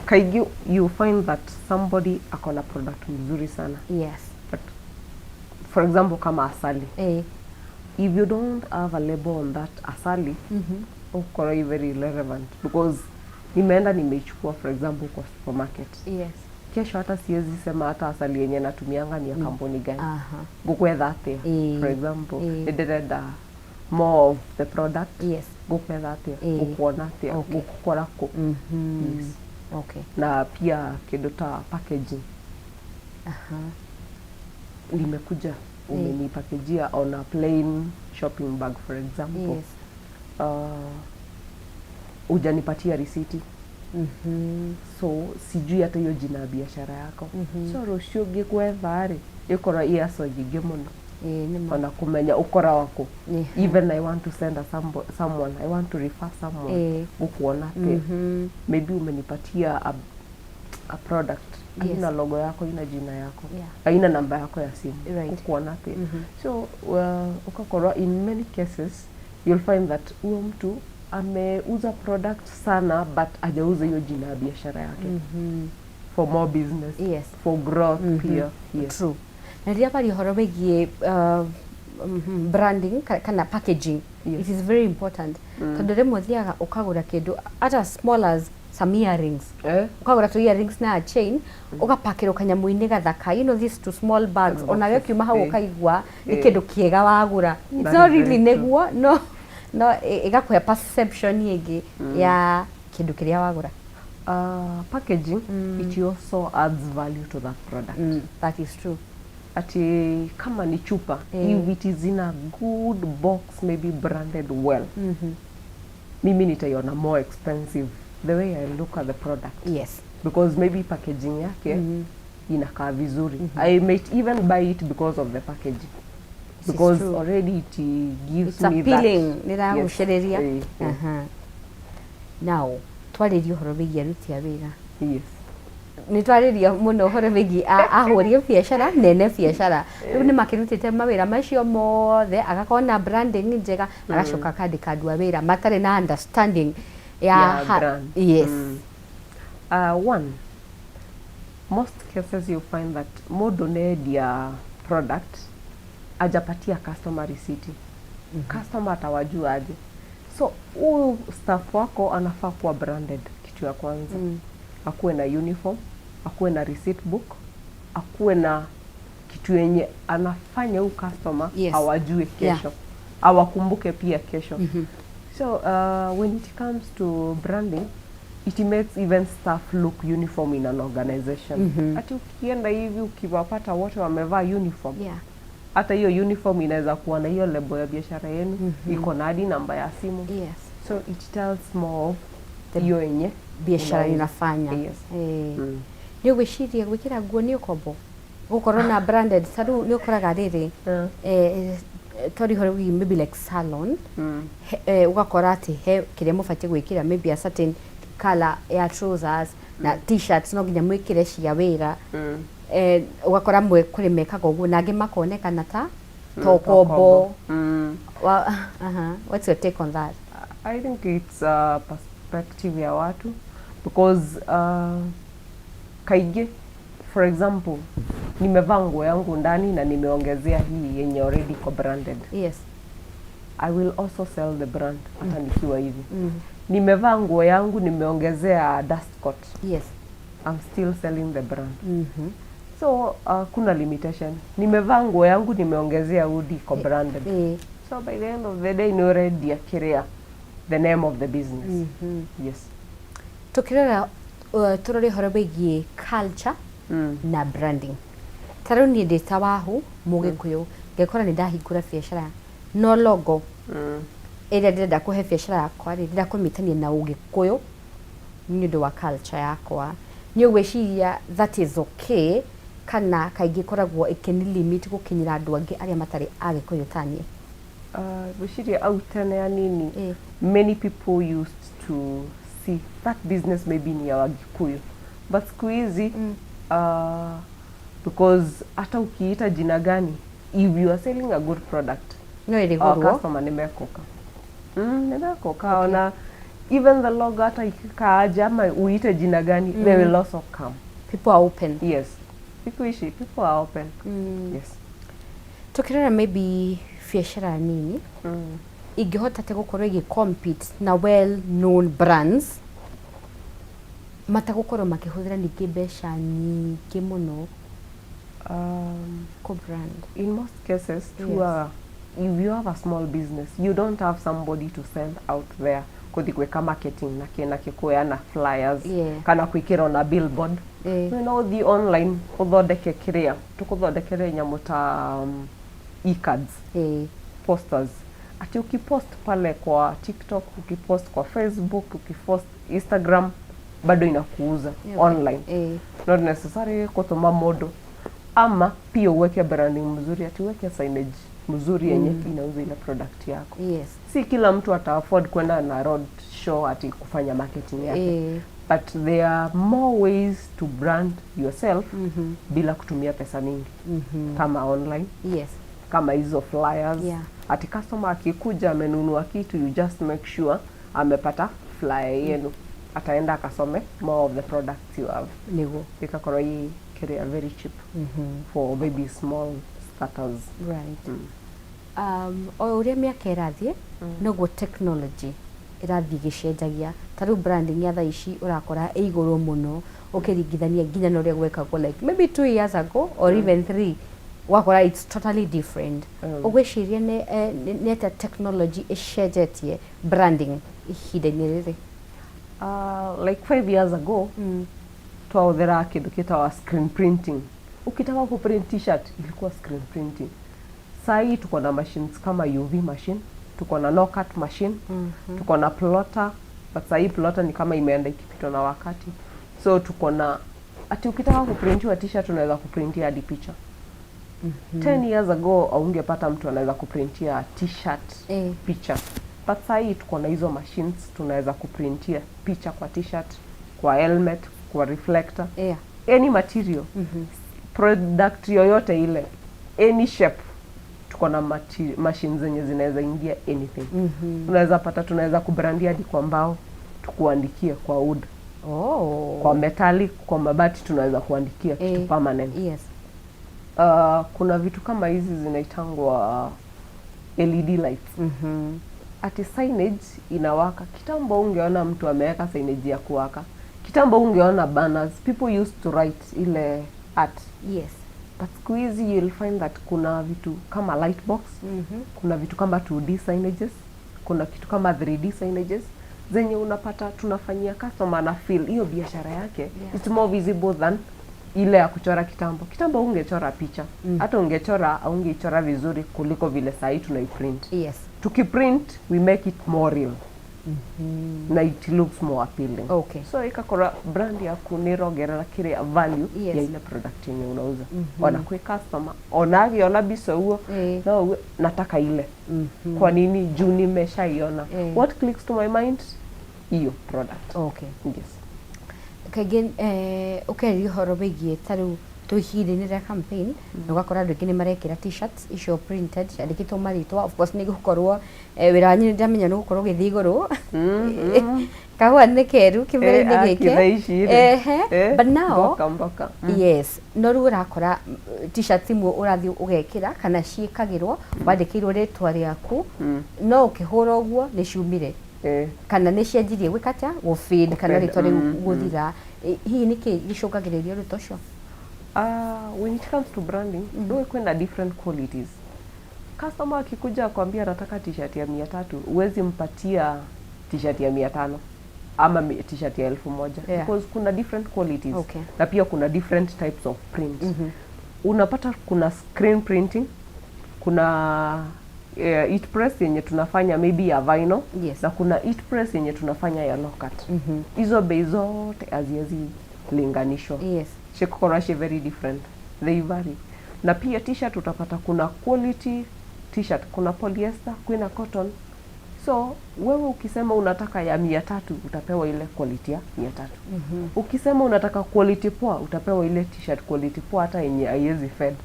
kaingĩ you find that somebody akona product mzuri sana. But for example, kama asali, if you don't have a label on that asali, uko very irrelevant, because nimeenda nimeichukua, for example, kwa supermarket, kesho hata siwezi sema hata asali yenye natumianga ni ya kampuni gani. Ngũkwetha atĩa? For example, nĩ ndĩrenda more of the product, ngũkwetha atĩa? Ngũkuona atĩa? Ngũkũkora kũ? Yes. Na pia kĩndũ ta packaging, nimekuja, umenipakejia on a plain shopping bag, for example, hujanipatia risiti, so sijui hata hiyo jina ya biashara yako. So rũciũ ngĩkwetha rĩ, ĩkorwo iaco nyingĩ mũno Ĩĩ, nĩ ma. Ona kũmenya ũkora waku. Even I want to send someone, I want to refer someone, ngũkuona atĩa? Maybe umenipatia a product haina logo yako, haina jina yako, haina namba yako ya simu, ngũkuona atĩa? So ukakorwo in many cases you'll find that huyo mtu ameuza product sana, but hajauza hiyo jina ya biashara yake for more business, for growth pia, yes. True. Na rĩrĩa kwaria ũhoro wĩgiĩ branding kana packaging, it is very important, tondũ rĩmwe ũthiaga ũkagũra kĩndũ hata small as some earrings, ũkagũra tu earrings na a chain, ũgapakĩrwo kanyamũ-inĩ gathaka, these two small bags, onawe ũkiuma hau ũkaigua nĩ kĩndũ kĩega wagũra. It's That not is really very true. nĩguo, no ĩgakũhe perception ĩngĩ ya kĩndũ kĩrĩa wagũra. Packaging, it also adds value to that product. That is true. Ati kama ni chupa, if it is in a good box, maybe branded well, mimi nitaiona more expensive the way I look at the product, because maybe packaging yake inakaa vizuri. I might even buy it because of the packaging, This is because true. Already it gives It's me that. appealing, nĩragucĩrĩria. Aha. Now twarĩrie ũhoro wĩgiĩ aruti a wĩra. Nĩ twarĩria mũno ũhoro wĩgiĩ ahũri a biacara, nene biacara, rĩu nĩ makĩrutĩte mawĩra macio mothe, agakorwo na branding njega, agacoka akandĩka andũ a wĩra matarĩ na understanding ya Ya brand. Yes. One, most cases you find that mũndũ nendia product ajapatia customer receipt. Customer atawajua aje? So huyu staff wako anafaa kuwa branded, kitu ya kwanza. Akuwe na uniform, akuwe na receipt book, akuwe na kitu yenye anafanya huyu customer awajue kesho, awakumbuke pia kesho. So when it comes to branding, it makes even staff look uniform in an organization. Ati ukienda hivi ukiwapata wote wamevaa uniform, hata hiyo uniform inaweza kuwa na hiyo lebo ya biashara yenu, iko na hadi namba ya simu. So it tells more of hiyo yenye biashara unauza. inafanya. Yes. Nĩ ũgwĩciria gwĩkĩra nguo nĩ ũkombo gũkorwo na branded? Ta rĩu nĩ ũkoraga rĩrĩ, tori ũhoro wĩgiĩ maybe like salon, ũgakora atĩ he kĩrĩa mũbatiĩ gwĩkĩra, maybe a certain color ya trousers. Na t-shirts no nginya mwĩkĩre cia wĩra. Ũgakora mwe kũrĩ mekaga ũguo na angĩ makonekana ta to kombo. Well. What's your take on that? I think it's a perspective ya watu because kaingĩ, for example, nimevaa nguo yangu ndani na nimeongezea hii yenye already iko branded. I will also sell the brand hata nikiwa hivi. Nimevaa nguo yangu, nimeongezea dust coat. I'm still selling the brand. So kuna limitation. Nimevaa nguo yangu, nimeongezea hoodie, iko branded. So by the end of the day ni already akiria the name of the business. Yes. Tukirora turore horo wĩgiĩ culture na branding, ta rĩu niĩ ndĩ ta Wahu Mũgĩkũyũ, ngekora nĩ ndahingũra biacara no logo ĩrĩa ndĩrenda kũhe biacara yakwa rĩ, ndĩrenda kũmĩtania na Ũgĩkũyũ nĩ ũndũ wa culture yakwa. Nĩ ũgwĩciria that is okay, kana kaingĩ ĩkoragwo ĩkĩni limit gũkinyĩra andũ angĩ arĩa matarĩ Agĩkũyũ ta niĩ? Gwĩciria au tene anini, many people used to see that business maybe ni ya Wagikuyu, but siku hizi because hata ukiita jina gani, if you are selling a good product, no our ĩrĩgũrwo. Customer nimekoka, nimekoka. Ona even the logo hata ikikaaje ama uite jina gani, they will also come. People are open. Yes, siku ici people are open. Yes. Tukirora maybe biacara nini ingĩhota te gũkorwo ĩgĩ compete na well known brands matagũkorwo makĩhũthĩra ningĩ mbeca nyingĩ mũno kũ brand? In most cases to if you have a small business, you don't have somebody to send out there kuthi gwika marketing na kĩ na kĩ, kuheana flyers kana kwikira ona billboard. No ũthiĩ online ũthondeke kĩrĩa tũkũthondekere nyamũ ta e-cards, posters, ati ukipost pale kwa TikTok, ukipost kwa Facebook, ukipost Instagram, bado inakuuza online. Not necessary kutuma mundu, ama pia uweke branding mzuri, ati uweke signage mzuri yenye inauza ile product yako. Si kila mtu ata afford kwenda na road show ati kufanya marketing yake, but there are more ways to brand yourself bila kutumia pesa mingi, kama online, kama hizo flyers, ati customer akikuja amenunua kitu, you just make sure amepata flyer yenu, ataenda akasome more of the products you have. Ikakorwo ii kiria very cheap for maybe small starters. Right. O ũrĩa mĩaka ĩrathiĩ, noguo technology ĩrathiĩ ĩgĩcenjagia. Ta rĩu branding ya thaa ici ũrakora ĩ igũrũ mũno ũkĩringithania nginya na ũrĩa gwekagwo like maybe 2 years ago or even three, wakora it's totally different. Ũgwĩciria nĩ atĩa technology ĩcenjetie branding ihinda-inĩ rĩrĩ? Like 5 years ago twahũthĩra kĩndũ kĩtawa screen printing. Ukitaka kuprint T-shirt, ilikuwa screen printing. Sahii tuko na machines kama UV machine, tuko na no-cut machine, tuko na plotter, but sahii plotter ni kama imeenda ikipitwa na wakati. So tuko na ati ukitaka kuprintiwa T-shirt, unaweza kuprintia hadi picha. 10 years ago aungepata mtu anaweza kuprintia T-shirt picha, but sahii tuko na hizo machines, tunaweza kuprintia picha kwa T-shirt, kwa helmet, kwa reflector, any material, product yoyote ile, any shape. Tuko na machines zenye zinaweza ingia anything. Unaweza pata tunaweza kubrandia hadi kwa mbao, tukuandikie kwa wood, kwa metallic, kwa mabati, tunaweza kuandikia kitu permanent. Kuna vitu kama hizi zinaitangwa LED lights, ati signage inawaka. Kitambo ungeona mtu ameweka signage ya kuwaka. Kitambo ungeona banners. People used to write ile art, but siku hizi you'll find that kuna vitu kama light box, kuna vitu kama 2D signages, kuna kitu kama 3D signages zenye unapata tunafanyia customer na feel hiyo biashara yake it's more visible than ile ya kuchora kitambo. Kitambo ungechora picha, hata ungechora aungeichora vizuri kuliko vile sahii tunaiprint. Tukiprint, we make it more real na it looks more appealing. So ikakora brand yaku nĩĩrongerera kĩrĩa value ya ile product yenye unauza. Ona kwĩ customer, ona agĩona mbica ũguo, no uge, nataka ile. Kwa nini? Juu nimeshaiona. What clicks to my mind? Hiyo product. Yes. Kaingĩ ũkĩarĩria ũhoro wĩgiĩ ta rĩu twĩ ihinda-inĩ rĩa campaign na ũgakora andũ aingĩ nĩ marekĩra T-shirts icio printed ciandĩkĩtwo marĩtwa. Of course nĩ gũkorwo wĩra wanyu nĩ ndĩramenya nĩ gũkorwo ũgĩthiĩ igũrũ, kahũa nĩ keru kĩmera-inĩ aki gĩkĩ. Thaa ici rĩ. But now mboka mboka. Yes, no rĩu ũrakora T-shirt imwe ũrathiĩ ũgekĩra kana ciĩkagĩrwo wandĩkĩirwo rĩtwa rĩaku, no ũkĩhũra ũguo nĩ ciumire kana nĩ cianjirie gwĩka atĩa, gũfade kana Gũfade, rĩtwa rĩu gũthira. Hihi nĩkĩ gĩcũngagĩrĩria ũndũ ta ũcio? When it comes to branding, mm, kwenda different qualities. Customer akikuja akwambia anataka T-shirt ya 300, huwezi mpatia T-shirt ya 500 ama T-shirt ya 1000 because kuna different qualities na pia kuna different types of print. Unapata kuna screen printing, kuna heat press yenye tunafanya maybe ya vinyl na kuna heat press yenye tunafanya ya low cut. Hizo bei zote haziwezi linganishwa, cikorwo ci very different, they vary. Na pia T-shirt utapata kuna quality T-shirt, kuna polyester, kuna cotton. So wewe ukisema unataka ya 300, utapewa ile quality ya 300. Ukisema unataka quality poa, utapewa ile T-shirt quality poa, hata yenye haiwezi fade,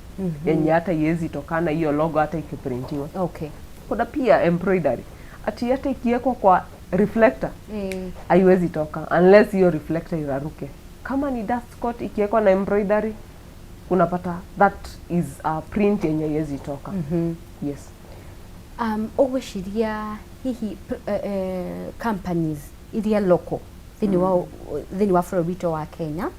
yenye hata haiwezi tokana hiyo logo hata ikiprintiwa. Kuna pia embroidery, ati hata ikiwekwa kwa reflector haiwezi toka unless hiyo reflector iraruke. Kama ni dust coat ikiwekwa na embroidery, unapata that is a print yenye haiwezi toka. Yes. Ũgwĩciria hihi companies iria local thĩinĩ wa bũrũri witũ wa Kenya,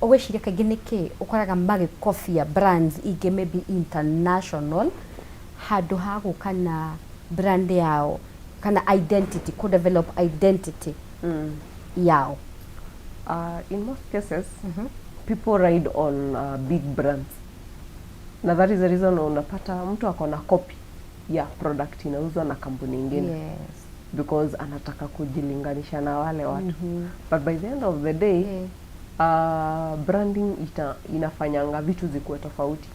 ũgwĩciria kaingĩ nĩkĩ ũkoraga magĩkobia brands ingĩ maybe international handũ ha gũka na brand yao kana identity, ku develop identity yao? In most cases, people ride on big brands, na that is the reason unapata mtu ako na copy ya product inauzwa na kampuni ingine because anataka kujilinganisha na wale watu. But by the end of the day, branding inafanyanga vitu zikuwe tofauti,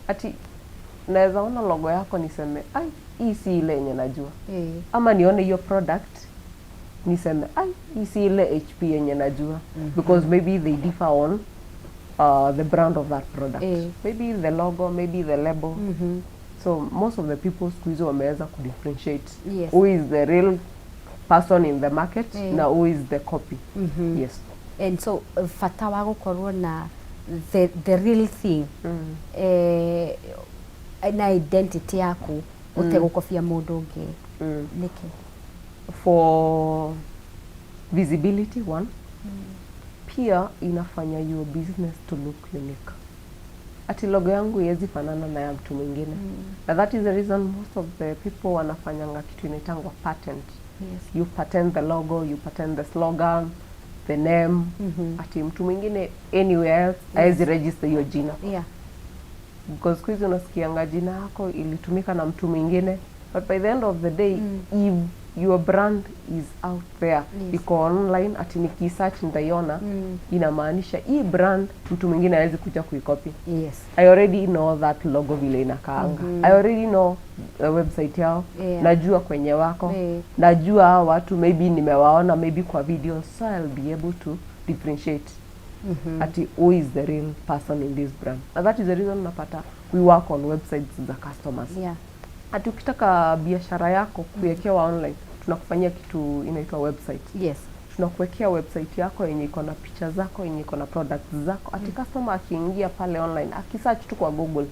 ati naweza ona logo yako niseme, "Ai, hii si ile yenye najua," ama nione hiyo product niseme, "Ai, hii si ile HP yenye najua," because maybe they differ on the brand of that product, maybe the logo, maybe the label. So most of the people siku hizi wameweza kudifferentiate who is the real person in the market na who is the copy. Yes. And so bata wa gũkorwo na the real thing na identity yaku ũtegũkobia mũndũ ũngĩ nĩkĩ? For visibility, one. Pia inafanya your business to look unique, ati logo yangu iwezi fanana na ya mtu mwingine. Na that is the reason most of the people wanafanyanga kitu inaitangwa patent. You patent the logo, you patent the slogan, the name, ati mtu mwingine anywhere else haezi register hiyo jina because siku hizi unasikianga jina yako ilitumika na mtu mwingine. But by the end of the day, if your brand is out there, iko online, ati nikisearch nitaiona, inamaanisha hii brand mtu mwingine hawezi kuja kuicopy. I already know that logo vile inakaanga. I already know the website yao. Najua kwenye wako. Najua hao watu, maybe nimewaona maybe kwa video, so I'll be able to differentiate ati who is the real person in this brand. And that is the reason unapata we work on websites za customers. Ati ukitaka biashara yako kuwekewa online, tunakufanyia kitu inaitwa website. Tunakuwekea website yako yenye iko na picha zako, yenye iko na products zako, ati customer akiingia pale online, akisearch tu kwa Google,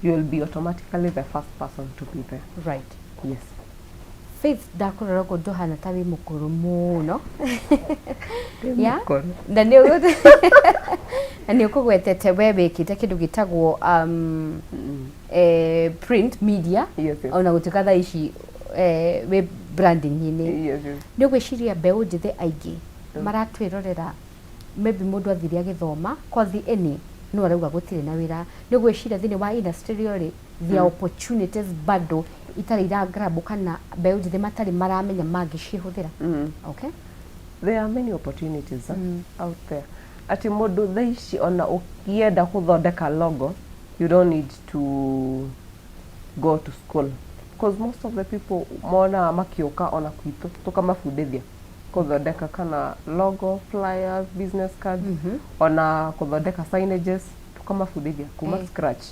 you will be automatically the first person to be there. Yes. Faith, ndakũrora ũguo ndũhana ta wĩ mũkũrũ mũno. Ndĩ mũkũrũ. Na nĩ ũkũgwetete we wĩkĩte kĩndũ gĩtagwo print media ona gũtuĩka thaa ici wĩ branding-inĩ. Nĩ ũgwĩciria mbeũ njĩthĩ aingĩ maratwĩrorera, maybe mũndũ athire agĩthoma kothi any no arauga gũtirĩ na wĩra, nĩ ũgwĩciria thĩinĩ wa industry ĩyo rĩ, there are opportunities bado itarĩ iragrab kana mbeũ njĩthĩ matarĩ maramenya mangĩcihũthĩra? Okay. There are many opportunities out there, ati mũndũ thaa ici ona ũkienda gũthondeka logo, you don't need to go to school, because most of the people monaga makĩũka ona kwitũ tũkamabundithia. Kũthondeka kana logo, flyers, business cards, ona kũthondeka signages, tukamabundithia kuma scratch.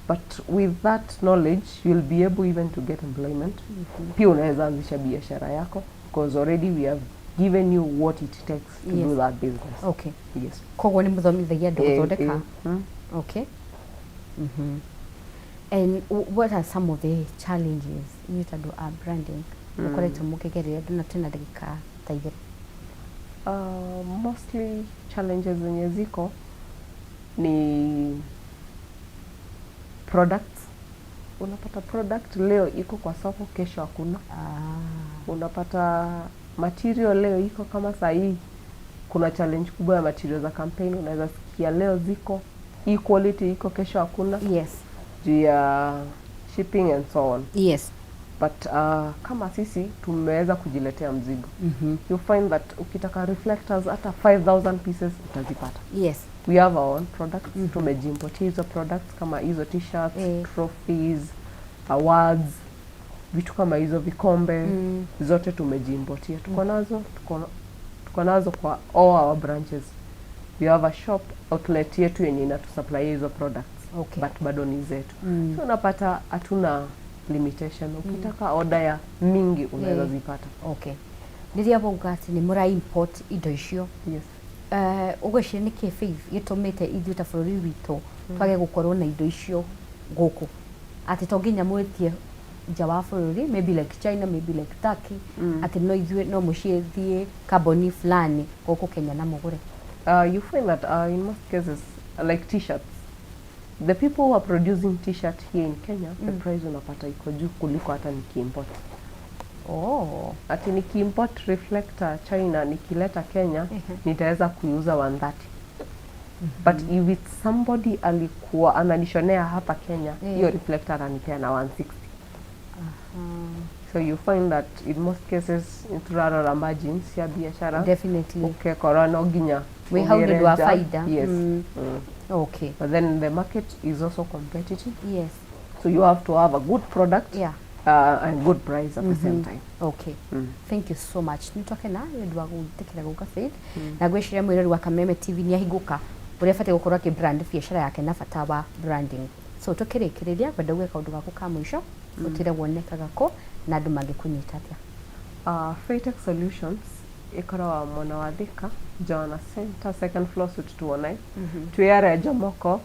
But with that knowledge you'll be able even to get employment. Pia unaweza anzisha biashara yako because already we have given you what it takes to do that business. Yes. Koguo nĩ mũthomithagia andũ gũthondeka? Eh. Okay. And what are some of the challenges inyuĩ ta andũ a branding mũkoretwo mũkĩgerera andũ, na twĩna ndagĩka ta 2? Mostly challenges zenye ziko ni products. Unapata product leo iko kwa soko, kesho hakuna. Unapata material leo iko, kama saa hii kuna challenge kubwa ya material za campaign. Unaweza sikia leo ziko hii quality iko, kesho hakuna, juu ya shipping and so on. But kama sisi tumeweza kujiletea mzigo, you find that ukitaka reflectors hata 5000 pieces utazipata. We have our own products. Tumejiimportia hizo products kama hizo t-shirts, trophies, awards, vitu kama hizo, vikombe, zote tumejiimportia, tuko nazo, tuko nazo kwa all our branches. We have a shop outlet yetu yenye inatusupply hizo products, but bado ni zetu. So unapata hatuna limitation. Ukitaka order ya mingi unaweza zipata. Okay, rĩrĩa wauga atĩ nĩ mũra import indo icio, ũgwĩciria nĩkĩ, Faith, gĩtũmĩte ithuĩ ta bũrũri witũ twage gũkorwo na indo icio gũkũ, atĩ to nginya mwĩtie nja wa bũrũri, maybe like China, maybe like Turkey, atĩ no ithuĩ no mũciĩthiĩ kambuni fulani gũkũ Kenya na mũgũre? You find that in most cases, like t-shirts, the people who are producing t-shirt here in Kenya, the price unapata iko juu kuliko hata nikiimport. Ati nikiimport reflector China, nikileta Kenya, nitaweza kuiuza 130, but if it's somebody alikuwa ananishonea hapa Kenya, hiyo reflector ananipea na 160. So you find that in most cases turarora margins ya biashara, ukekora no nginya Wĩ hau nĩ ũndũ wa ũgĩre nja. Faida. Yes. But then the market is also competitive, so you have to have a good product and good price at the same time. Okay. Thank you so much. Nĩ twakena nĩ ũndũ wa gwĩtĩkĩra gũka, Faith, na ngwĩciria mwĩrori wa Kameme TV nĩ ahingũka ũrĩa abatiĩ gũkorwo akĩ brand biacara yake na bata wa branding. So tũkĩrĩkĩrĩria, ngwenda uge kaũndũ gaku ka mũico, ũtĩre wonekaga kũ na andũ mangĩkũnyita atĩa? Faytech Solutions ĩkoragwo mwena wa Thika, Joanna Center, second floor, suite 209. Twĩ area Jomoko,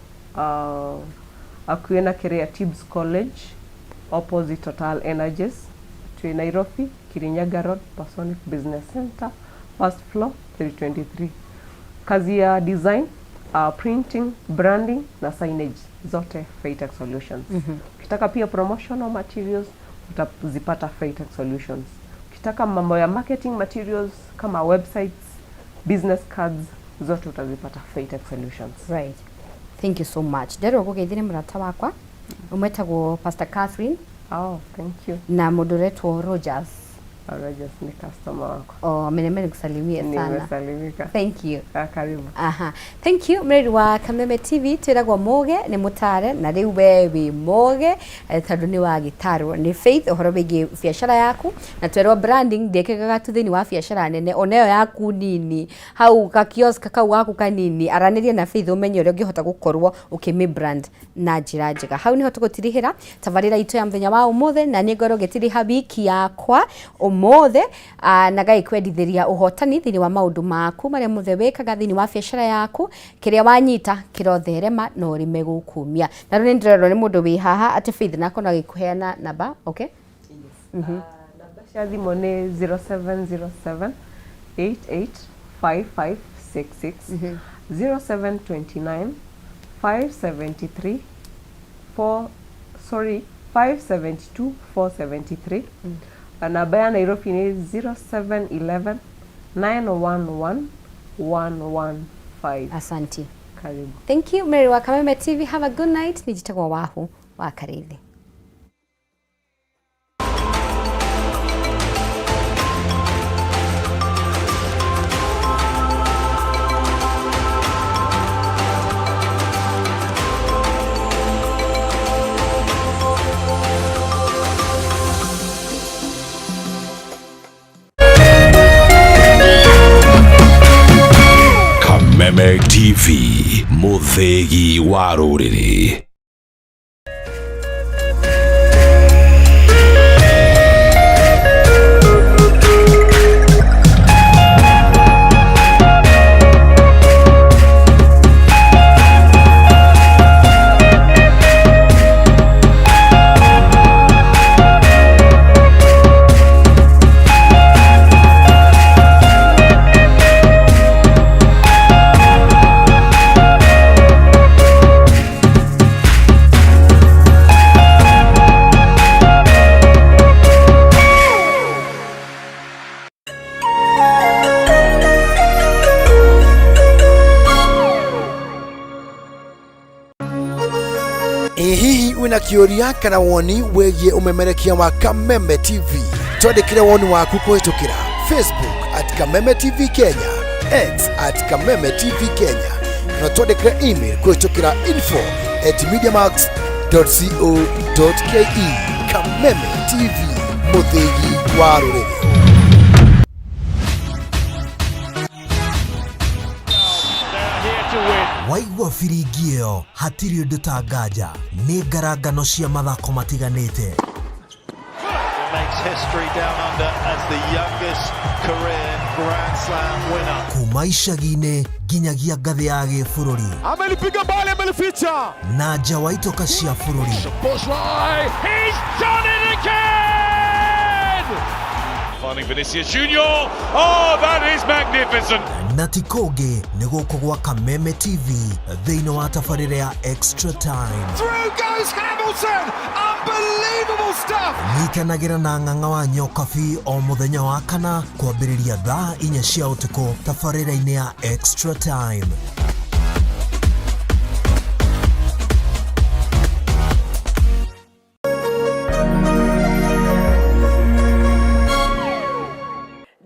hakuhĩ na kĩrĩa Tibs College, opposite Total Energies. Twĩ Nairobi, Kirinyaga Road, Pasonic Business Center, first floor, 323. Kazi ya design, printing, branding na signage zote Faytech Solutions. Ukitaka pia promotional materials utazipata Faytech Solutions. Ukitaka mambo ya marketing materials kama websites, business cards, zote utazipata Faytech Solutions. Right, thank you so much. Nderwo gũgeithire mũrata wakwa ũmetagwo Pastor Catherine. Oh, thank you. Na mũndũ ũretwo Rogers. Rogers ni customer wako. Oh, ameneme nikusalimie sana. Nimesalimika. Thank you. Ah, karibu. Aha. Thank you, mreri wa Kameme TV. Twĩragwo mũge nĩ mũtare, na rĩu we wĩ mũge tondũ nĩ wagĩtarwo nĩ Faith ũhoro wĩgiĩ biacara yaku, na twerwo branding ndĩkĩkaga tu thĩinĩ wa biacara nene, ona ĩyo yaku nini hau ka kiosk kau gaku kanini, aranĩria na Faith ũmenye ũrĩa ũngĩhota gũkorwo ũkĩmĩ brand na njĩra njega. Hau niho tũgũtirihĩra tabarĩra itũ ya mũthenya wa ũmũthĩ, na nĩ ngorwo ngĩtiriha wiki yakwa ũmũthĩ, na ngagĩkwendithĩria ũhotani thĩinĩ wa maũndũ maku marĩa mothe wĩkaga thĩinĩ wa biacara yaku. Kĩrĩa wanyita kĩrotherema na ũrĩme gũkumia. Na rĩu nĩ ndĩrerwo nĩ mũndũ wĩ haha atĩ Faith nako no agĩkũheana namba. Okay. Namba cia thimũ nĩ 0707 885566, 0729 573 4, sorry, 572 473. Na namba ya Nairobi nĩ 0711 911 115. Asanti. Karibu. Thank you, Mary wa Kameme TV. Have a good night. Nijitagwo Wahu wa Karithi. Kameme TV, mũthĩgi wa rũrĩrĩ. Ĩ hihi wĩna kĩũria kana woni wĩgiĩ ũmemerekia wa Kameme TV? Twandĩkĩre woni waku kũhĩtũkĩra Facebook at Kameme TV Kenya, X at Kameme TV Kenya, kana twandĩkĩre email kũhĩtũkĩra info at mediamax.co.ke. Kameme TV, mũthĩgi wa rũrĩrĩ. Waigua biringi ĩyo hatirĩ ũndũ ta nganja nĩ ngarangano cia mathako matiganĩte. Makes history down under as the youngest career Grand Slam winner. Kuma icagi-inĩ nginyagia ngathĩ ya gĩbũrũri. Amelipiga mbali, amelificha. Na nja wa itoka cia bũrũri. He's done it again! Finding Vinicius Junior. Oh, that is magnificent. Na ti kũngĩ nĩ gũkũ gwa Kameme TV thĩinĩ wa tabarĩra ya Extra Time. Through goes Hamilton! Unbelievable stuff! Nyitanagĩra na ng'ang'a wa Nyokabi o mũthenya wa kana kwambĩrĩria thaa 4 cia ũtukũ tabarĩra-inĩ ya Extra Time.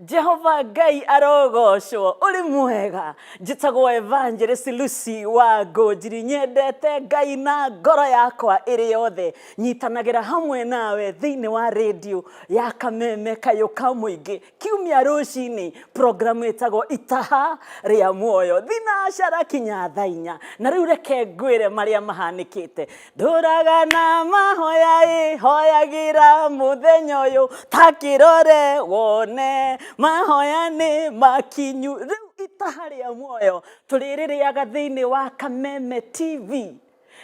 Jehova Ngai arogocwo uri mwega. Njĩtagwo Evangelist Lucy wa Ngũnjiri, nyendete Ngai na ngoro yakwa ĩrĩ yothe. Nyitanagĩra hamwe nawe thĩinĩ wa radio ya Kameme Kayũ ka Mũingĩ kiumia rũcinĩ, programu ĩtagwo Itaha rĩa Muoyo, thinacara kinya thaa 4. Na rĩu reke ngwĩre marĩa mahanĩkĩte. Ndũraga na mahoya ĩ hoyagĩra mũthenya ũyũ ta kĩrore wone mahoya nĩ makinyu. Rĩu Itaha rĩa Muoyo tũrĩrĩrĩaga thĩinĩ wa Kameme TV,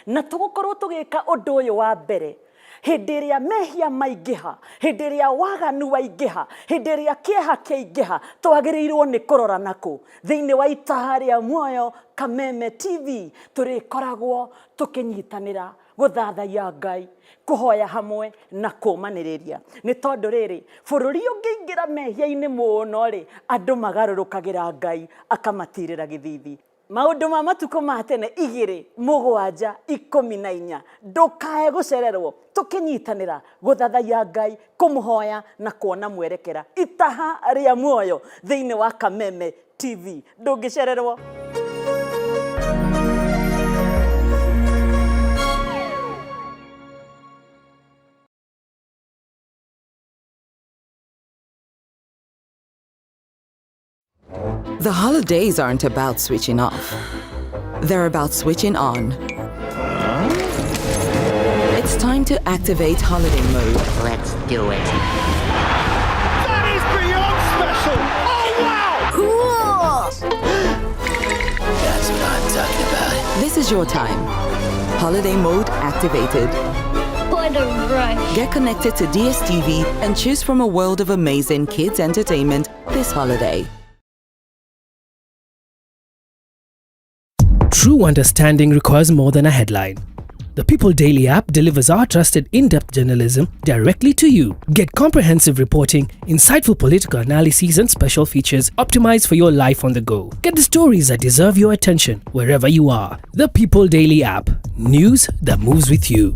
na tũgũkorwo tũgĩka ũndũ ũyũ wa mbere hĩndĩ ĩrĩa mehia maingĩha, hĩndĩ ĩrĩa waganu waingĩha, hĩndĩ ĩrĩa kĩeha kĩaingĩha, twagĩrĩirwo nĩ kũrora nakũ. Thĩinĩ wa Itaha rĩa Muoyo Kameme TV tũrĩkoragwo tũkĩnyitanĩra gũthathaiya Ngai, kũhoya hamwe na kũmanĩrĩria. Nĩ tondũ rĩrĩ, bũrũri ũngĩingĩra mehia-inĩ mũno rĩ, andũ magarũrũkagĩra Ngai akamatirĩra gĩthithi. Maũndũ ma matukũ ma tene 2 7 14, ndũkae gũcererwo tũkĩnyitanĩra gũthathaiya Ngai, kũmũhoya na kuona mwerekera. Itaha rĩa Muoyo thĩinĩ wa Kameme TV, ndũngĩcererwo. The holidays aren't about switching off. They're about switching on. It's time to activate holiday mode. Let's do it. That is beyond special! Oh, wow! Cool! That's what I'm talking about. This is your time. Holiday mode activated. What a rush. Get connected to DSTV and choose from a world of amazing kids entertainment this holiday. True understanding requires more than a headline. The People Daily app delivers our trusted in-depth journalism directly to you. Get comprehensive reporting, insightful political analyses and special features optimized for your life on the go. Get the stories that deserve your attention wherever you are. The People Daily app. News that moves with you.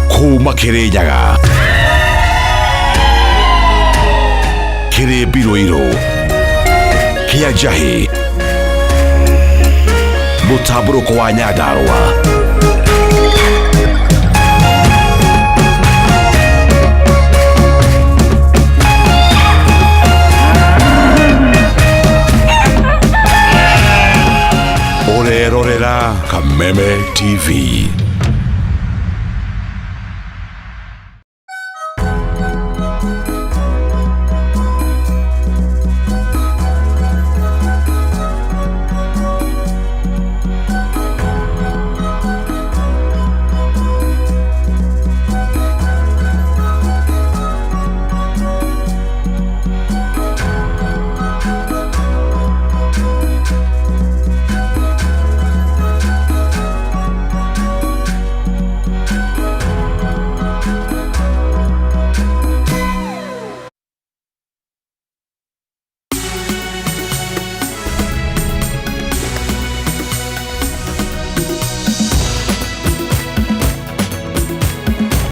Kuma Kirinyaga, Kĩrĩmbi Rũirũ, Kĩa Njahĩ, mũtambũrũko wa Nyandarũa. Kameme TV.